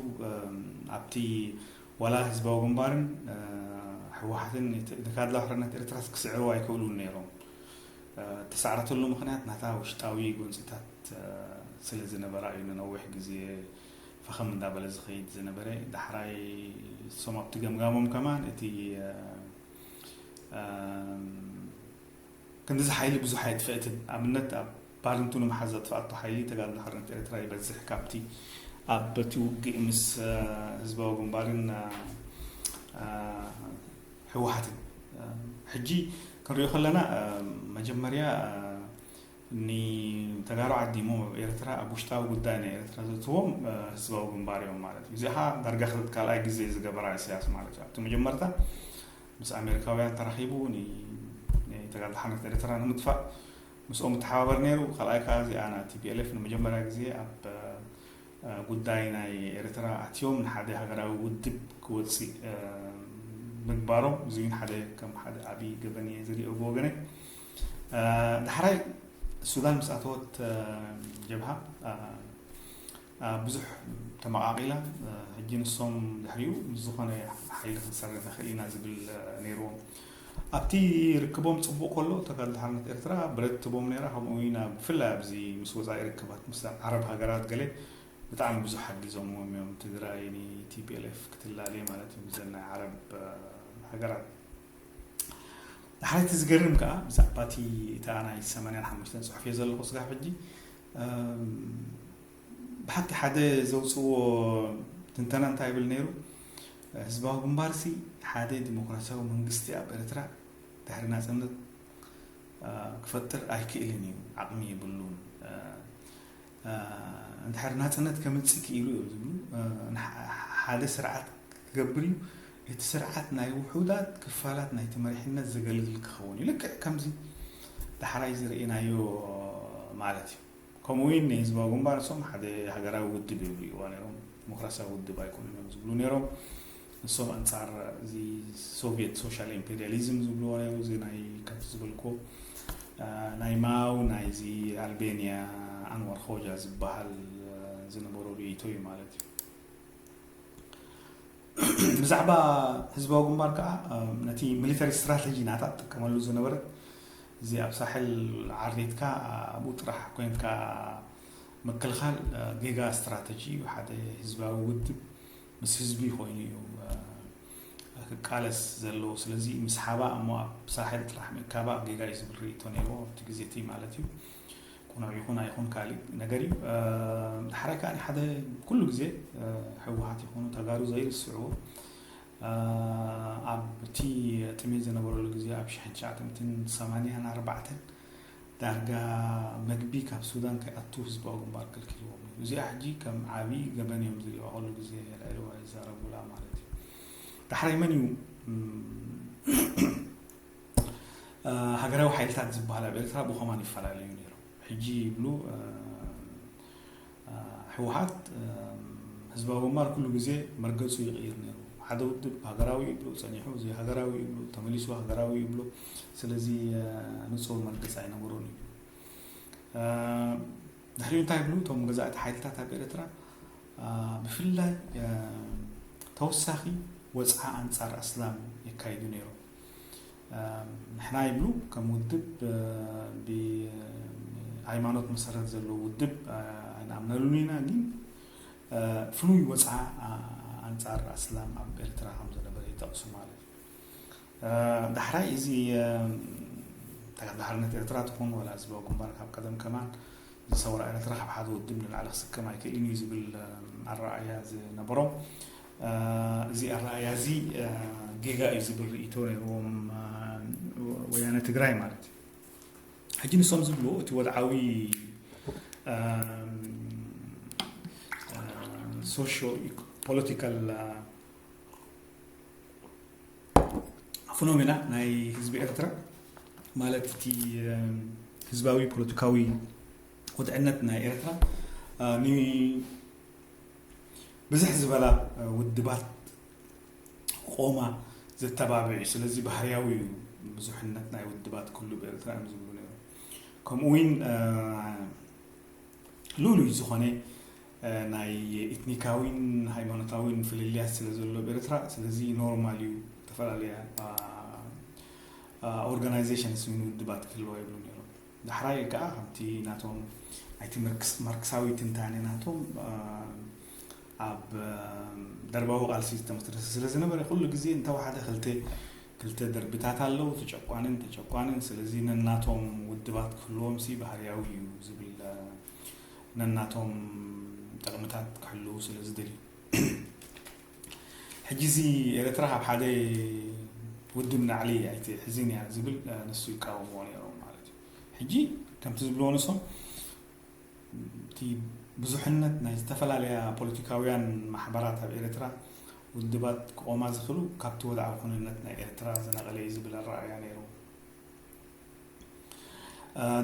ኣብቲ ዋላ ህዝባዊ ግንባርን ህወሓትን ንተጋድሎ ሓርነት ኤርትራ ክስዕሩ ኣይክእሉን ነይሮም። እተሳዕረተሉ ምኽንያት ናታ ውሽጣዊ ጎንፂታት ስለ ዝነበራ እዩ ንነዊሕ ግዜ ፈኸም እንዳበለ ዝኸይድ ዝነበረ። ዳሕራይ እሶም ኣብቲ ገምጋሞም ከማን እቲ ክንዲዚ ሓይሊ ብዙሕ ኣይትፍእትን። ኣብነት ኣብ ባርንቱ ንምሓዝ ዘጥፍኣቶ ሓይሊ ተጋድሎ ሓርነት ኤርትራ ይበዝሕ ካብቲ ኣብ በቲ ውግእ ምስ ህዝባዊ ግንባርን ህወሓትን። ሕጂ ክንሪኦ ከለና መጀመርያ ንተጋሩ ዓዲሞም ኣብ ኤርትራ ኣብ ውሽጣዊ ጉዳይ ናይ ኤርትራ ዘእትዎም ህዝባዊ ግንባር እዮም ማለት እዩ። እዚኣ ዳርጋ ክልተ ካልኣይ ግዜ ዝገበራ ኢሳያስ ማለት እዩ። ኣብቲ መጀመርታ ምስ ኣሜሪካውያን ተራኺቡ ንተጋድሎ ሓርነት ኤርትራ ንምጥፋእ ምስኦም እተሓባበር ነይሩ። ካልኣይ ከዓ እዚኣ ና ቲ ፒ ኤል ኤፍ ንመጀመርያ ግዜ ኣብ ጉዳይ ናይ ኤርትራ ኣትዮም ንሓደ ሃገራዊ ውድብ ክወፅእ ምግባሮም፣ እዚ እውን ሓደ ከም ሓደ ዓብዪ ገበን እየ ዝሪኦ ብወገነይ። ዳሕራይ ሱዳን ምስ ኣተወት ጀብሃ ብዙሕ ተመቓቒላ። ሕጂ ንሶም ድሕሪኡ ምስ ዝኾነ ሓይሊ ክንሰርሕ ንኽእል ኢና ዝብል ነይርዎም። ኣብቲ ርክቦም ፅቡቕ ከሎ ተጋድሎ ሓርነት ኤርትራ ብረት ትቦም ነይራ። ከምኡ ኢና ብፍላይ ኣብዚ ምስ ወፃኢ ርክባት ምስ ዓረብ ሃገራት ገለ ብጣዕሚ ብዙሕ ሓጊዞምዎም እዮም። ትግራይ ን ቲ ፒ ኤል ኤፍ ክትላለ ማለት እዩ፣ ምስዘን ናይ ዓረብ ሃገራት። ድሓር እቲ ዝገርም ከዓ ብዛዕባ እቲ እታ ናይ ሰማንያን ሓሙሽተን ፅሑፍ እየ ዘለኹ ስጋብ ሕጂ ብሓቂ ሓደ ዘውፅዎ ትንተና እንታይ ይብል ነይሩ? ህዝባዊ ግንባርሲ ሓደ ዲሞክራሲያዊ መንግስቲ ኣብ ኤርትራ ድሕሪ ናፅነት ክፈጥር ኣይክእልን እዩ፣ ዓቕሚ የብሉን። እንድሕር ናፅነት ከምፅእ ክኢሉ እዮም ዝብሉ። ሓደ ስርዓት ክገብር እዩ። እቲ ስርዓት ናይ ውሑዳት ክፋላት ናይቲ መሪሕነት ዘገልግል ክኸውን እዩ። ልክዕ ከምዚ ዳሕራይ ዝረእናዮ ማለት እዩ። ከምኡ እውን ንህዝባዊ ግንባር ንሶም ሓደ ሃገራዊ ውድብ ይብልዎ ነይሮም፣ ዲሞክራሲያዊ ውድብ ኣይኮኑን እዮም ዝብሉ ነይሮም። ንሶም ኣንፃር እዚ ሶቪየት ሶሻል ኢምፔሪያሊዝም ዝብልዎ ነይሩ። እዚ ናይ ከምቲ ዝበልኩዎ ናይ ማው ናይዚ ኣልቤንያ ኣንዋር ኾጃ ዝበሃል ዝነበሮ ርእይቶ እዩ ማለት እዩ። ብዛዕባ ህዝባዊ ግንባር ከዓ ነቲ ሚሊተሪ ስትራተጂ ናታ ትጥቀመሉ ዝነበረት እዚ ኣብ ሳሕል ዓሪድካ ኣብኡ ጥራሕ ኮይንካ ምክልኻል ጌጋ ስትራተጂ እዩ። ሓደ ህዝባዊ ውድብ ምስ ህዝቢ ኮይኑ እዩ ክቃለስ ዘለዎ። ስለዚ ምስሓባ እሞ ኣብ ሳሕል ጥራሕ ምእካባ ጌጋ እዩ ዝብል ርእይቶ ነይርዎ ኣብቲ ግዜ እቲ ማለት እዩ። ቁኑዕ ይኹን ኣይኹን ካሊእ ነገር እዩ። ዳሕራይ ከዓ ሓደ ኩሉ ግዜ ህወሓት ይኹኑ ተጋሩ ዘይርስዕዎ ኣብቲ ጥሜት ዝነበረሉ ግዜ ኣብ ሽሕን ትሽዓተ ሚእትን ሰማንያን ኣርባዕተን ዳርጋ መግቢ ካብ ሱዳን ከይኣቱ ህዝባዊ ግንባር ከልኪልዎም እዩ። እዚኣ ሕጂ ከም ዓብዪ ገበን እዮም ዝሪኦ፣ ኩሉ ግዜ የልዕልዋ ይዛረቡላ ማለት እዩ። ዳሕራይ መን እዩ ሃገራዊ ሓይልታት ዝበሃል ኣብ ኤርትራ ብኸማን ይፈላለዩ ነይሩ። ሕጂ ይብሉ ህወሓት ህዝባዊ ግንባር ኩሉ ግዜ መርገፁ ይቕይር ነይሩ። ሓደ ውድብ ሃገራዊ ይብሉ ፀኒሑ ዘይሃገራዊ ይብሉ ተመሊሱ ሃገራዊ ይብሉ። ስለዚ ንፁር መርገፂ ኣይነበሮን እዩ። ድሕሪኡ እንታይ ይብሉ እቶም ገዛእቲ ሓይልታት ኣብ ኤርትራ? ብፍላይ ተወሳኺ ወፅዓ ኣንፃር ኣስላም የካይዱ ነይሮም። ንሕና ይብሉ ከም ውድብ ብሃይማኖት መሰረት ዘለዎ ውድብ ኣይንኣምነሉን ኢና፣ ግን ፍሉይ ወፅዓ ኣንፃር ኣስላም ኣብ ኤርትራ ከም ዝነበረ ይጠቕሱ ማለት እዩ። ዳሕራይ እዚ ተጋድሎ ሓርነት ኤርትራ ትኹን ወላ ህዝባዊ ግንባር ካብ ቀደም ከማን እዚ ሰውራ ኤርትራ ካብ ሓደ ውድብ ንላዕሊ ክስከም ኣይክእልን እዩ ዝብል ኣረኣእያ ዝነበሮም፣ እዚ ኣረኣእያ እዚ ጌጋ እዩ ዝብል ርእይቶ ነይርዎም ወያነ ትግራይ ማለት እዩ። ሕጂ ንሶም ዝብሉ እቲ ወድዓዊ ሶሾ ፖለቲካል ፍኖሜና ናይ ህዝቢ ኤርትራ ማለት እቲ ህዝባዊ ፖለቲካዊ ወድዕነት ናይ ኤርትራ ንብዝሕ ዝበላ ውድባት ቆማ ዘተባብዕ እዩ። ስለዚ ባህርያዊ እዩ ብዙሕነት ናይ ውድባት ክህሉ ብኤርትራ እዮም ዝብሉ ነይሮም። ከምኡ እውን ልሉይ ዝኾነ ናይ ኤትኒካዊን ሃይማኖታዊን ፍልልያት ስለ ዘሎ ብኤርትራ፣ ስለዚ ኖርማል እዩ ዝተፈላለያ ኦርጋናይዜሽንስ ምን ውድባት ክህልዋ ይብሉ ነይሮም። ዳሕራይ ከዓ ከምቲ ናቶም ናይቲ ማርክሳዊ ትንታኔ ናቶም ኣብ ደርባዊ ቃልሲ ዝተመስረተ ስለ ዝነበረ ኩሉ ግዜ እንተወሓደ ክልተ ክልተ ደርብታት ኣለዉ፣ ተጨቋንን ተጨቋንን። ስለዚ ነናቶም ውድባት ክህልዎም ሲ ባህርያዊ እዩ ዝብል ነናቶም ጥቕምታት ክሕልዉ ስለ ዝደልዩ። ሕጂ እዚ ኤርትራ ካብ ሓደ ውድብ ንላዕሊ ኣይትሕዝን እያ ዝብል ንሱ ይቃወምዎ ነይሮም ማለት እዩ። ሕጂ ከምቲ ዝብልዎ ንሶም እቲ ብዙሕነት ናይ ዝተፈላለያ ፖለቲካውያን ማሕበራት ኣብ ኤርትራ ውድባት ክቆማ ዝኽእሉ ካብቲ ወድዓዊ ኩነነት ናይ ኤርትራ ዝነቐለ እዩ ዝብል ኣረኣእያ ነይሩ።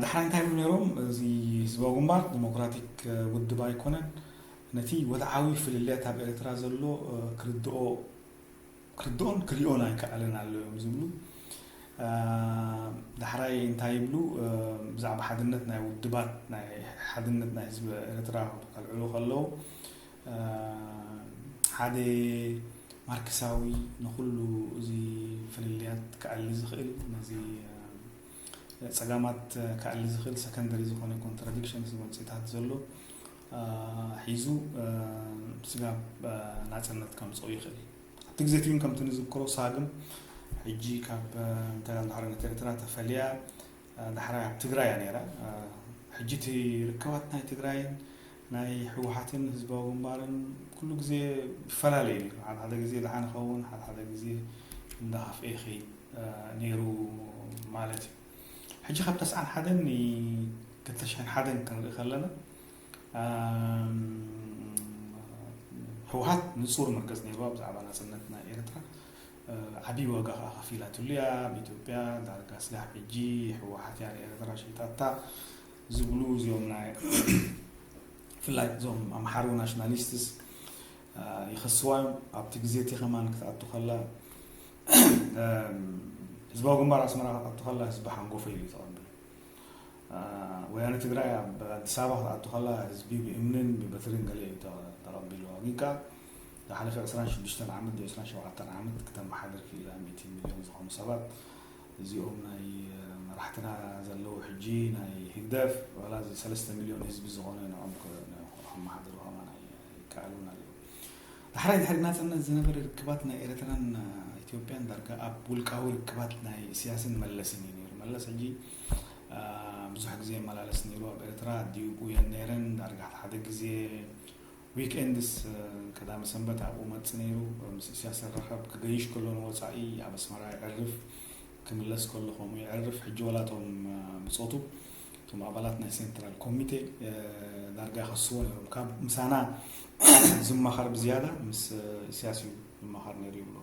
ዳሕራይ እንታይ ይብሉ ነይሮም? እዚ ህዝባዊ ግንባር ዲሞክራቲክ ውድብ ኣይኮነን፣ ነቲ ወድዓዊ ፍልልያት ኣብ ኤርትራ ዘሎ ክርድኦ ክርድኦን ክሪኦን ኣይከኣለን ኣሎ እዮም ዝብሉ። ዳሕራይ እንታይ ይብሉ? ብዛዕባ ሓድነት ናይ ውድባት፣ ናይ ሓድነት ናይ ህዝቢ ኤርትራ ከልዕሉ ከለዉ፣ ሓደ ማርክሳዊ፣ ንኹሉ እዚ ፍልልያት ክኣሊ ዝኽእል፣ ነዚ ጸጋማት ክኣሊ ዝኽእል ሰከንደሪ ዝኾነ ኮንትራዲክሽን ዝመጽእታት ዘሎ ሒዙ ስጋብ ናጽነት ከምጽኦ ይኽእል። ኣብቲ ግዜ እቲ እውን ከምቲ ንዝክሮ ሳግም ሕጂ ካብ ተጋድሎ ሓርነት ኤርትራ ተፈልያ ዳሕራይ ኣብ ትግራይ እያ ነይራ። ሕጂ እቲ ርክባት ናይ ትግራይን ናይ ህወሓትን ህዝባዊ ግንባርን ኩሉ ግዜ ይፈላለ እዩ። ሓደ ሓደ ግዜ ደሓን ይኸውን፣ ሓደ ሓደ ግዜ እንዳኸፍኤ ይኸይድ ነይሩ ማለት እዩ። ሕጂ ካብ ተስዓን ሓደን ን ክልተ ሽሕን ሓደን ክንርኢ ከለና ህወሓት ንፁር መርገፅ ነይርዋ ብዛዕባ ናፅነት ናይ ኤርትራ። ዓብዪ ዋጋ ከዓ ከፊላትሉ እያ። ኣብ ኢትዮጵያ ዳርጋ ስጋብ ሕጂ ህወሓት እያ ንኤርትራ ሸይጣታ ዝብሉ እዚኦም ናይ ብፍላይ እዞም ኣምሓሩ ናሽናሊስትስ ይኸስዋ እዮም። ኣብቲ ግዜ እቲ ከማን ክትኣቱ ከላ ህዝባዊ ግንባር ኣስመራ ክትኣቱ ከላ ህዝቢ ሓንጎፈ ኢሉ እዩ ተቐብሉ። ወያነ ትግራይ ኣብ ኣዲስ ኣበባ ክትኣቱ ከላ ህዝቢ ብእምንን ብበትርን ገለ እዩ ተቐቢልዋ። ግን ከዓ ዝሓለፈ ዕስራን ሽዱሽተን ዓመት ዶ ዕስራን ሸውዓተን ዓመት ክተመሓድር ክኢላ፣ ሚእቲ ሚልዮን ዝኾኑ ሰባት እዚኦም ናይ መራሕትና ዘለዉ ሕጂ ናይ ህግደፍ ዋላ እዚ ሰለስተ ሚልዮን ህዝቢ ዝኾነ ንዖም ከመሓድሩ ከማን ኣይከኣሉን ኣለዉ። ዳሕራይ ድሕሪ ናፅነት ዝነበረ ርክባት ናይ ኤርትራን ኢትዮጵያን ዳርጋ ኣብ ውልቃዊ ርክባት ናይ ኢሳያስን መለስን እዩ ነይሩ። መለስ ሕጂ ብዙሕ ግዜ ይመላለስ ነይሩ ኣብ ኤርትራ፣ ኣዲኡ ብኡ እየን ነይረን። ዳርጋ ሓደ ግዜ ዊክኤንድስ ቀዳመ ሰንበት ኣብኡ መፅ ነይሩ። ምስ ኢሳያስ ዝራኸብ ክገይሽ ከሎ ንወፃኢ ኣብ ኣስመራ ይዕርፍ፣ ክምለስ ከሎ ከምኡ ይዕርፍ። ሕጂ ዋላ እቶም ብፆቱ እቶም ኣባላት ናይ ሴንትራል ኮሚቴ ዳርጋ ይኸስዎ ነይሮም። ካብ ምሳና ዝማኸር ብዝያዳ ምስ ኢሳያስ እዩ ዝማኸር ነይሩ ይብሎ።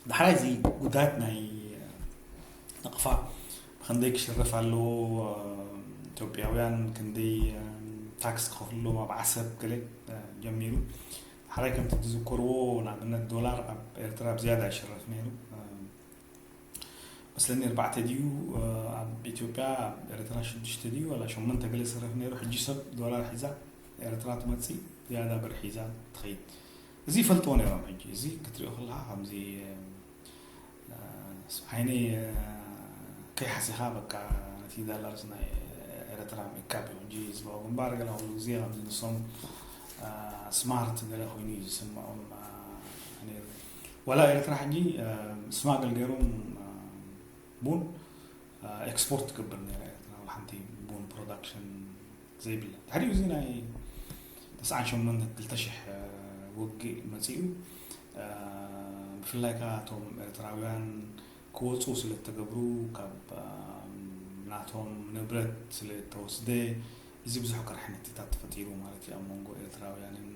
ዳሕራይ እዚ ጉዳያት ናይ ነቕፋ ብኸንደይ ክሽረፍ ኣለዎ፣ ኢትዮጵያውያን ክንደይ ታክስ ክኸፍልሎም ኣብ ዓሰብ ገለ ጀሚሩ። ዳሕራይ ከምቲ ትዝከርዎ ንኣብነት ዶላር ኣብ ኤርትራ ብዝያዳ ይሽረፍ ነይሩ። መስለኒ ኣርባዕተ ድዩ ኣብ ኢትዮጵያ ኣብ ኤርትራ ሽዱሽተ ድዩ ዋላ ሸሞንተ ገለ ይሽረፍ ነይሩ። ሕጂ ሰብ ዶላር ሒዛ ኤርትራ ትመጽእ ዝያዳ ብር ሒዛ ትኸይድ። እዚ ይፈልጥዎ ነይሮም። ሕጂ እዚ ክትሪኦ ከለኻ ከምዚ ዓይነይ ከይሓሲኻ በቃ ነቲ ዳላርስ ናይ ኤርትራ ምእካብ እዩ። ሕጂ ህዝባዊ ግንባር ገለ ኩሉ ግዜ ከምዚ ንሶም ስማርት ገለ ኮይኑ እዩ ዝስምዖም ነይሩ። ዋላ ኤርትራ ሕጂ ስማግል ገይሮም ቡን ኤክስፖርት ትገብር ነይራ ኤርትራ፣ ዋላ ሓንቲ ቡን ፕሮዳክሽን ዘይብላ። ድሕሪኡ እዚ ናይ ተስዓን ሸሞንተን ክልተ ሽሕ ውግእ መፂኡ። ብፍላይ ከዓ እቶም ኤርትራውያን ክወፁ ስለ እተገብሩ ካብ ናቶም ንብረት ስለ እተወስደ እዚ ብዙሕ ቅርሕንትታት ተፈጢሩ ማለት እዩ ኣብ መንጎ ኤርትራውያንን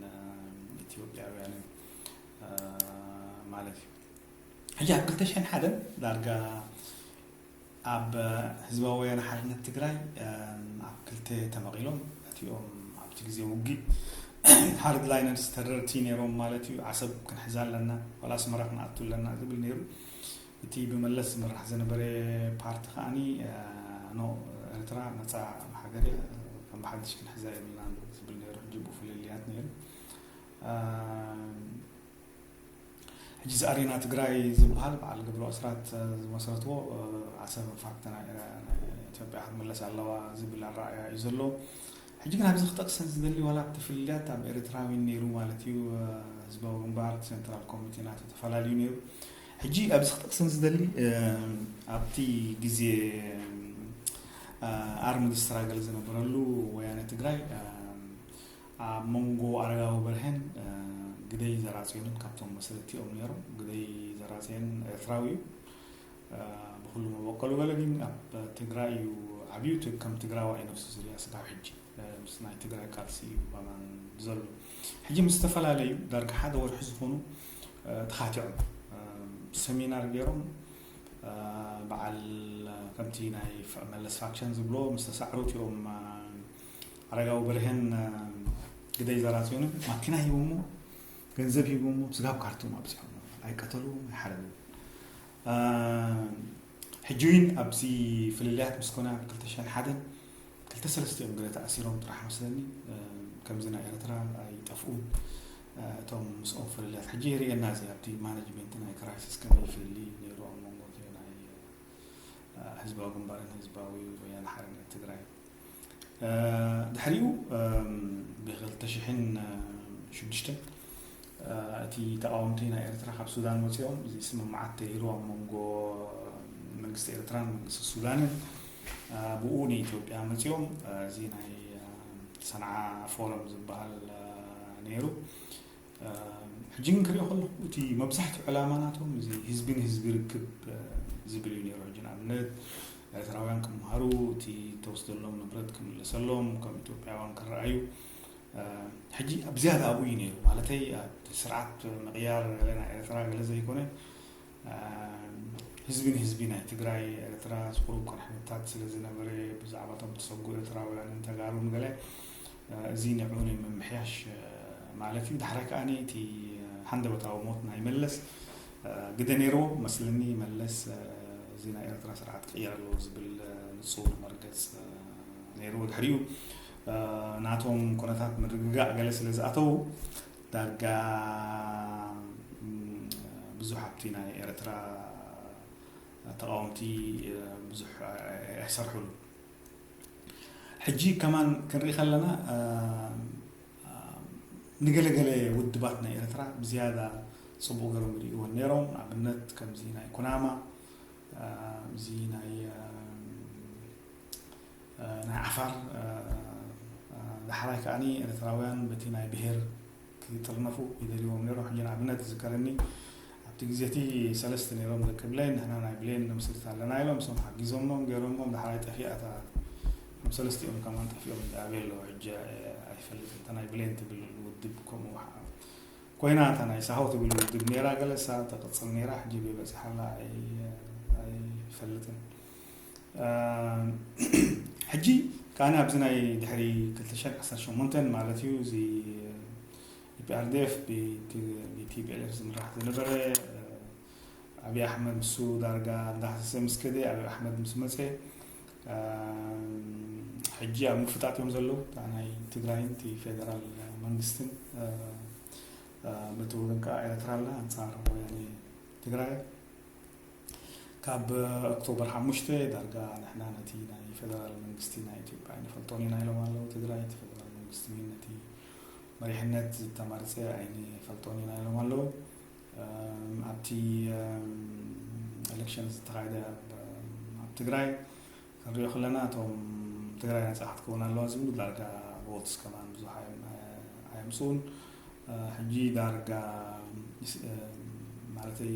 ኢትዮጵያውያንን ማለት እዩ። ሕጂ ኣብ ክልተ ሽሕን ሓደን ዳርጋ ኣብ ህዝባዊ ወያነ ሓርነት ትግራይ ኣብ ክልተ ተመቒሎም እቲኦም ኣብቲ ግዜ ውግእ ሃርድ ላይነርስ ተረርቲ ነይሮም ማለት እዩ። ዓሰብ ክንሕዛ ኣለና ዋላ ኣስመራ ክንኣቱ ኣለና ዝብል ነይሩ። እቲ ብመለስ ዝምራሕ ዝነበረ ፓርቲ ከዓኒ ኖ ኤርትራ ነፃ ሃገር እያ፣ ከም ብሓድሽ ክንሕዛ የብልናን ዝብል ነይሩ። ሕጂ ብኡ ፍልልያት ነይሩ። ሕጂ እዚ ኣሬና ትግራይ ዝበሃል በዓል ገብሩ ኣስራት ዝመስረትዎ ዓሰብ ፋክት ናይ ኢትዮጵያ ክትምለስ ኣለዋ ዝብል ኣረኣእያ እዩ ዘሎ። ሕጂ ግን ኣብዚ ክጠቅሰን ዝደሊ ዋላ ኣብቲ ፍልልያት ኣብ ኤርትራዊ ነይሩ ማለት እዩ። ህዝባዊ ግንባር ሴንትራል ኮሚቴ ናቱ ተፈላለዩ ነይሩ። ሕጂ ኣብዚ ክጠቅሰን ዝደሊ ኣብቲ ግዜ ኣርምድ ስትራግል ዝነበረሉ ወያነ ትግራይ ኣብ መንጎ ኣረጋዊ በርሀን ግደይ ዘራፅዮንን ካብቶም መስረቲኦም ነይሮም። ግደይ ዘራፅዮን ኤርትራዊ እዩ። ብኩሉ መበቀሉ ገለ ግን ኣብ ትግራይ እዩ ዓብዩ። ከም ትግራዋይ እዩ ነፍሱ ዝሪኣ ስጋብ ሕጂ ምስ ናይ ትግራይ ቃልሲ እዩ ከማን ዘሎ። ሕጂ ምስ ዝተፈላለዩ ዳርጋ ሓደ ወርሒ ዝኾኑ ተኻቲዖም ሰሚናር ገይሮም በዓል ከምቲ ናይ መለስ ፋክሽን ዝብሎ ምስ ተሳዕሩ እቲኦም ኣረጋዊ በርሄን ግደይ ዘራፅዮንን ማኪና ሂቦሞ፣ ገንዘብ ሂቦሞ፣ ስጋብ ካርቱም ኣብፅሖሞ። ኣይቀተሉ ኣይሓረዱ። ሕጂ እውን ኣብዚ ፍልልያት ምስ ኮነ ኣብ ክልተ ሽሕን ሓደን ክልተ ሰለስቲኦም ገለ ተኣሲሮም ጥራሕ መስለኒ። ከምዚ ናይ ኤርትራ ኣይጠፍኡን እቶም ምስኦም ፍልልያት። ሕጂ የርእየና እዚ ኣብቲ ማኔጅመንት ናይ ክራይሲስ ከመይ ፍልልይ ነይሩ ኣብ መንጎ ናይ ህዝባዊ ግንባርን ህዝባዊ ወያነ ሓርነት ትግራይ። ድሕሪኡ ብክልተ ሽሕን ሽዱሽተን እቲ ተቃወምቲ ናይ ኤርትራ ካብ ሱዳን መፂኦም እዚ ስምምዓት ተይሩ ኣብ መንጎ መንግስቲ ኤርትራን መንግስቲ ሱዳንን ብኡ ንኢትዮጵያ መፂኦም እዚ ናይ ሰንዓ ፎረም ዝበሃል ነይሩ። ሕጂ ግን ክሪኦ ከለኹ እቲ መብዛሕትኡ ዕላማ ናቶም እዚ ህዝቢ ንህዝቢ ርክብ ዝብል እዩ ነይሩ። ሕጂ ንኣብነት ኤርትራውያን ክመሃሩ፣ እቲ ተወስደሎም ንብረት ክምለሰሎም፣ ከም ኢትዮጵያውያን ክረኣዩ። ሕጂ ኣብ ዝያዳ ኣብኡ እዩ ነይሩ። ማለተይ ስርዓት ምቕያር ገለ ናይ ኤርትራ ገለ ዘይኮነ ህዝቢ ንህዝቢ ናይ ትግራይ ኤርትራ ዝቁሩብ ቅርሕንታት ስለ ዝነበረ ብዛዕባቶም ተሰጉ ኤርትራውያንን ተጋሩን ገለ እዚ ንዕኡ ናይ ምምሕያሽ ማለት እዩ። ዳሕራይ ከኣ እቲ ሃንደበታዊ ሞት ናይ መለስ ግደ ነይርዎ መስለኒ። መለስ እዚ ናይ ኤርትራ ስርዓት ክቕየር ኣለዎ ዝብል ንጹር መርገጽ ነይርዎ። ድሕሪኡ ናቶም ኩነታት ምርግጋእ ገለ ስለ ዝኣተዉ ዳርጋ ብዙሕ ኣብቲ ናይ ኤርትራ ተቃወምቲ ብዙሕ ኣይሰርሑሉ። ሕጂ ከማን ክንርኢ ከለና ንገለገለ ውድባት ናይ ኤርትራ ብዝያዳ ጽቡቕ ገሮም ይርእይዎን ነይሮም። ንኣብነት ከምዚ ናይ ኩናማ፣ እዚ ናይ ናይ ዓፋር፣ ዳሕራይ ከኣ ኤርትራውያን በቲ ናይ ብሄር ክጥርነፉ ይደልይዎም ነይሮም። ሕጂ ንኣብነት ዝዝከረኒ ኣብቲ ግዜ እቲ ሰለስተ ነይሮም ደቂ ብሌን፣ ንሕና ናይ ብሌን ነምስርት ኣለና ኢሎም፣ እሶም ሓጊዞሞም ገይሮሞም፣ ዳሕራይ ጠፊኣታ። እቶም ሰለስቲኦም ከማን ጠፊኦም፣ ኣበይ ኣለዉ ሕጂ ኣይፈልጥን። እታ ናይ ብሌን ትብል ውድብ ከምኡ ኮይና፣ እታ ናይ ሳሆ ትብል ውድብ ነይራ፣ ገለ እሳ ተቕጽል ነይራ፣ ሕጂ በይ በጺሓ ኣላ ኣይፈልጥን። ሕጂ ከኣ ኣብዚ ናይ ድሕሪ ክልተ ሽሕን ዓሰርተ ሸሞንተን ማለት እዩ፣ እዚ ኢፒኣርዲኤፍ ብቲፒኤልኤፍ ዝምራሕ ዝነበረ ኣብይ ኣሕመድ፣ ንሱ ዳርጋ እንዳሃሰሰ ምስ ከደ፣ ኣብይ ኣሕመድ ምስ መጸ፣ ሕጂ ኣብ ምፍጣጥ እዮም ዘለዉ። እታ ናይ ትግራይን እቲ ፌደራል መንግስትን፣ በቲ ወገን ከኣ ኤርትራ ኣላ ኣንጻር ወያነ ትግራይ። ካብ ኦክቶበር ሓሙሽተ ዳርጋ ንሕና ነቲ ናይ ፌደራል መንግስቲ ናይ ኢትዮጵያ ኣይንፈልጦን ኢና ኢሎም ኣለዉ። ትግራይ እቲ ፌደራል መንግስቲ ነቲ መሪሕነት ዝተመርጸ ኣይንፈልጦን ኢና ኢሎም ኣለዉ። ኣብቲ ኤሌክሽን ዝተኻየደ ኣብ ትግራይ ክንሪኦ ከለና እቶም ትግራይ ነጻ ክትከውን ኣለዋ ዝብሉ ዳርጋ ቮትስ ከማን ብዙሕ ኣየምፅኡን። ሕጂ ዳርጋ ማለተይ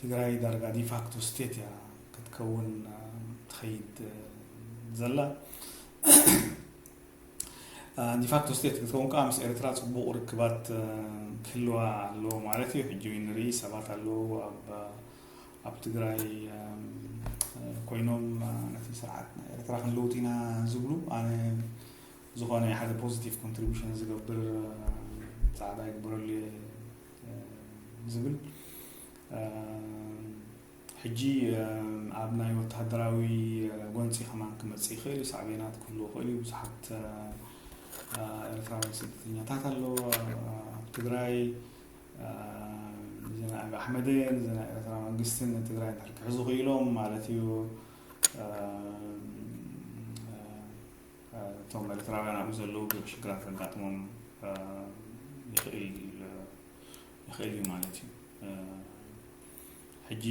ትግራይ ዳርጋ ዲፋክቶ ስቴት እያ ክትከውን ትኸይድ ዘላ። ዲፋክቶ ስቴት ክትከውን ከዓ ምስ ኤርትራ ፅቡቕ ርክባት ክህልዋ ኣለዎ ማለት እዩ። ሕጂ ንርኢ ሰባት ኣለዉ ኣብ ኣብ ትግራይ ኮይኖም ነቲ ስርዓት ናይ ኤርትራ ክንልውጥ ኢና ዝብሉ። ኣነ ዝኾነ ሓደ ፖዚቲቭ ኮንትሪቢሽን ዝገብር ፃዕዳ ይግበረሉ እየ ዝብል። ሕጂ ኣብ ናይ ወተሃደራዊ ጎንፂ ከማን ክመፅእ ይኽእል እዩ። ሳዕቤናት ክህልዎ ይኽእል እዩ። ብዙሓት ኤርትራውያን ስደተኛታት ኣለዉ ኣብ ትግራይ። እዚ ናይ ኣብይ ኣሕመድን እዚ ናይ ኤርትራ መንግስትን ንትግራይ እንድሕር ክሕዙ ክኢሎም ማለት እዩ። እቶም ኤርትራውያን ኣብኡ ዘለዉ ብዙሕ ሽግራት ከጋጥሞም ይኽእል ይኽእል እዩ ማለት እዩ። ሕጂ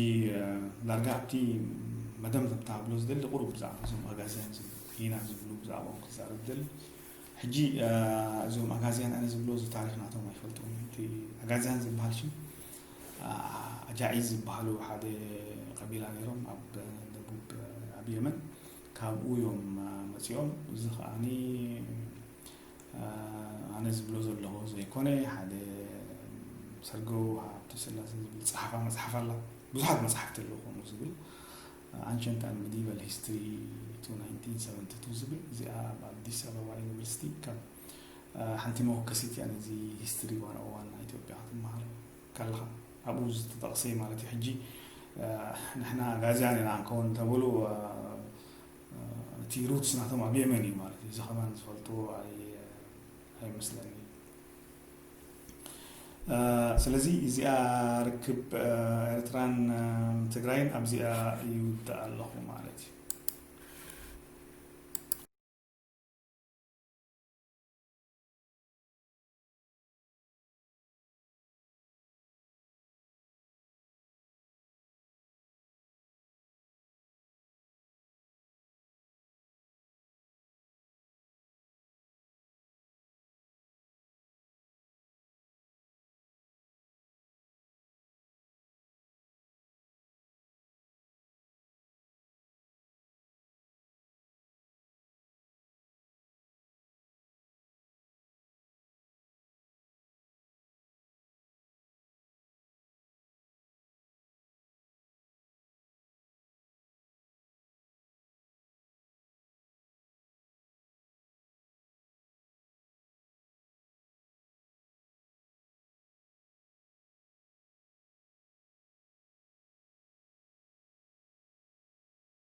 ዳርጋ ኣብቲ መደምደምታ ክብሎ ዝደሊ ቁሩብ ብዛዕባ እዞም ኣጋዝያን ዝብሉ፣ ሂና ዝብሉ ብዛዕባኦም ክዛረብ ዝደሊ። ሕጂ እዞም ኣጋዝያን ኣነ ዝብሎ እዚ ታሪኽ ናቶም ኣይፈልጥዎን እዮም። እቲ ኣጋዝያን ዝበሃል ሽም ኣጃዒዝ ዝበሃሉ ሓደ ቀቢላ ነይሮም ኣብ ደቡብ ኣብ የመን፣ ካብኡ እዮም መፂኦም። እዚ ከዓኒ ኣነ ዝብሎ ዘለኹ ዘይኮነ ሓደ ሰርገው ሃብተስላሴ ዝብል ፀሓፋ መፅሓፍ ኣላ። ብዙሓት መፅሓፍቲ ኣለዉ ከምኡ ዝብል ኣንሸንት ኣን ሚዲቨል ሂስትሪ ቱ ናይንቲን ሰቨንቲ ቱ ዝብል እዚኣ ኣብ ኣዲስ ኣበባ ዩኒቨርሲቲ ካብ ሓንቲ መወከሲት እያ ነዚ ሂስትሪ ዋን ኦ ዋን ናይ ኢትዮጵያ ክትመሃር ከለኻ ኣብኡ ዝተጠቕሰ ማለት እዩ። ሕጂ ንሕና ጋዜያን ኢና ክንከውን እንተበሉ እቲ ሩትስ ናቶም ኣብ የመን እዩ ማለት እዩ። እዚ ከማን ዝፈልጥዎ ኣይመስለኒ። ስለዚ እዚኣ ርክብ ኤርትራን ትግራይን ኣብዚኣ ይውዳእ ኣለኹ ማለት እዩ።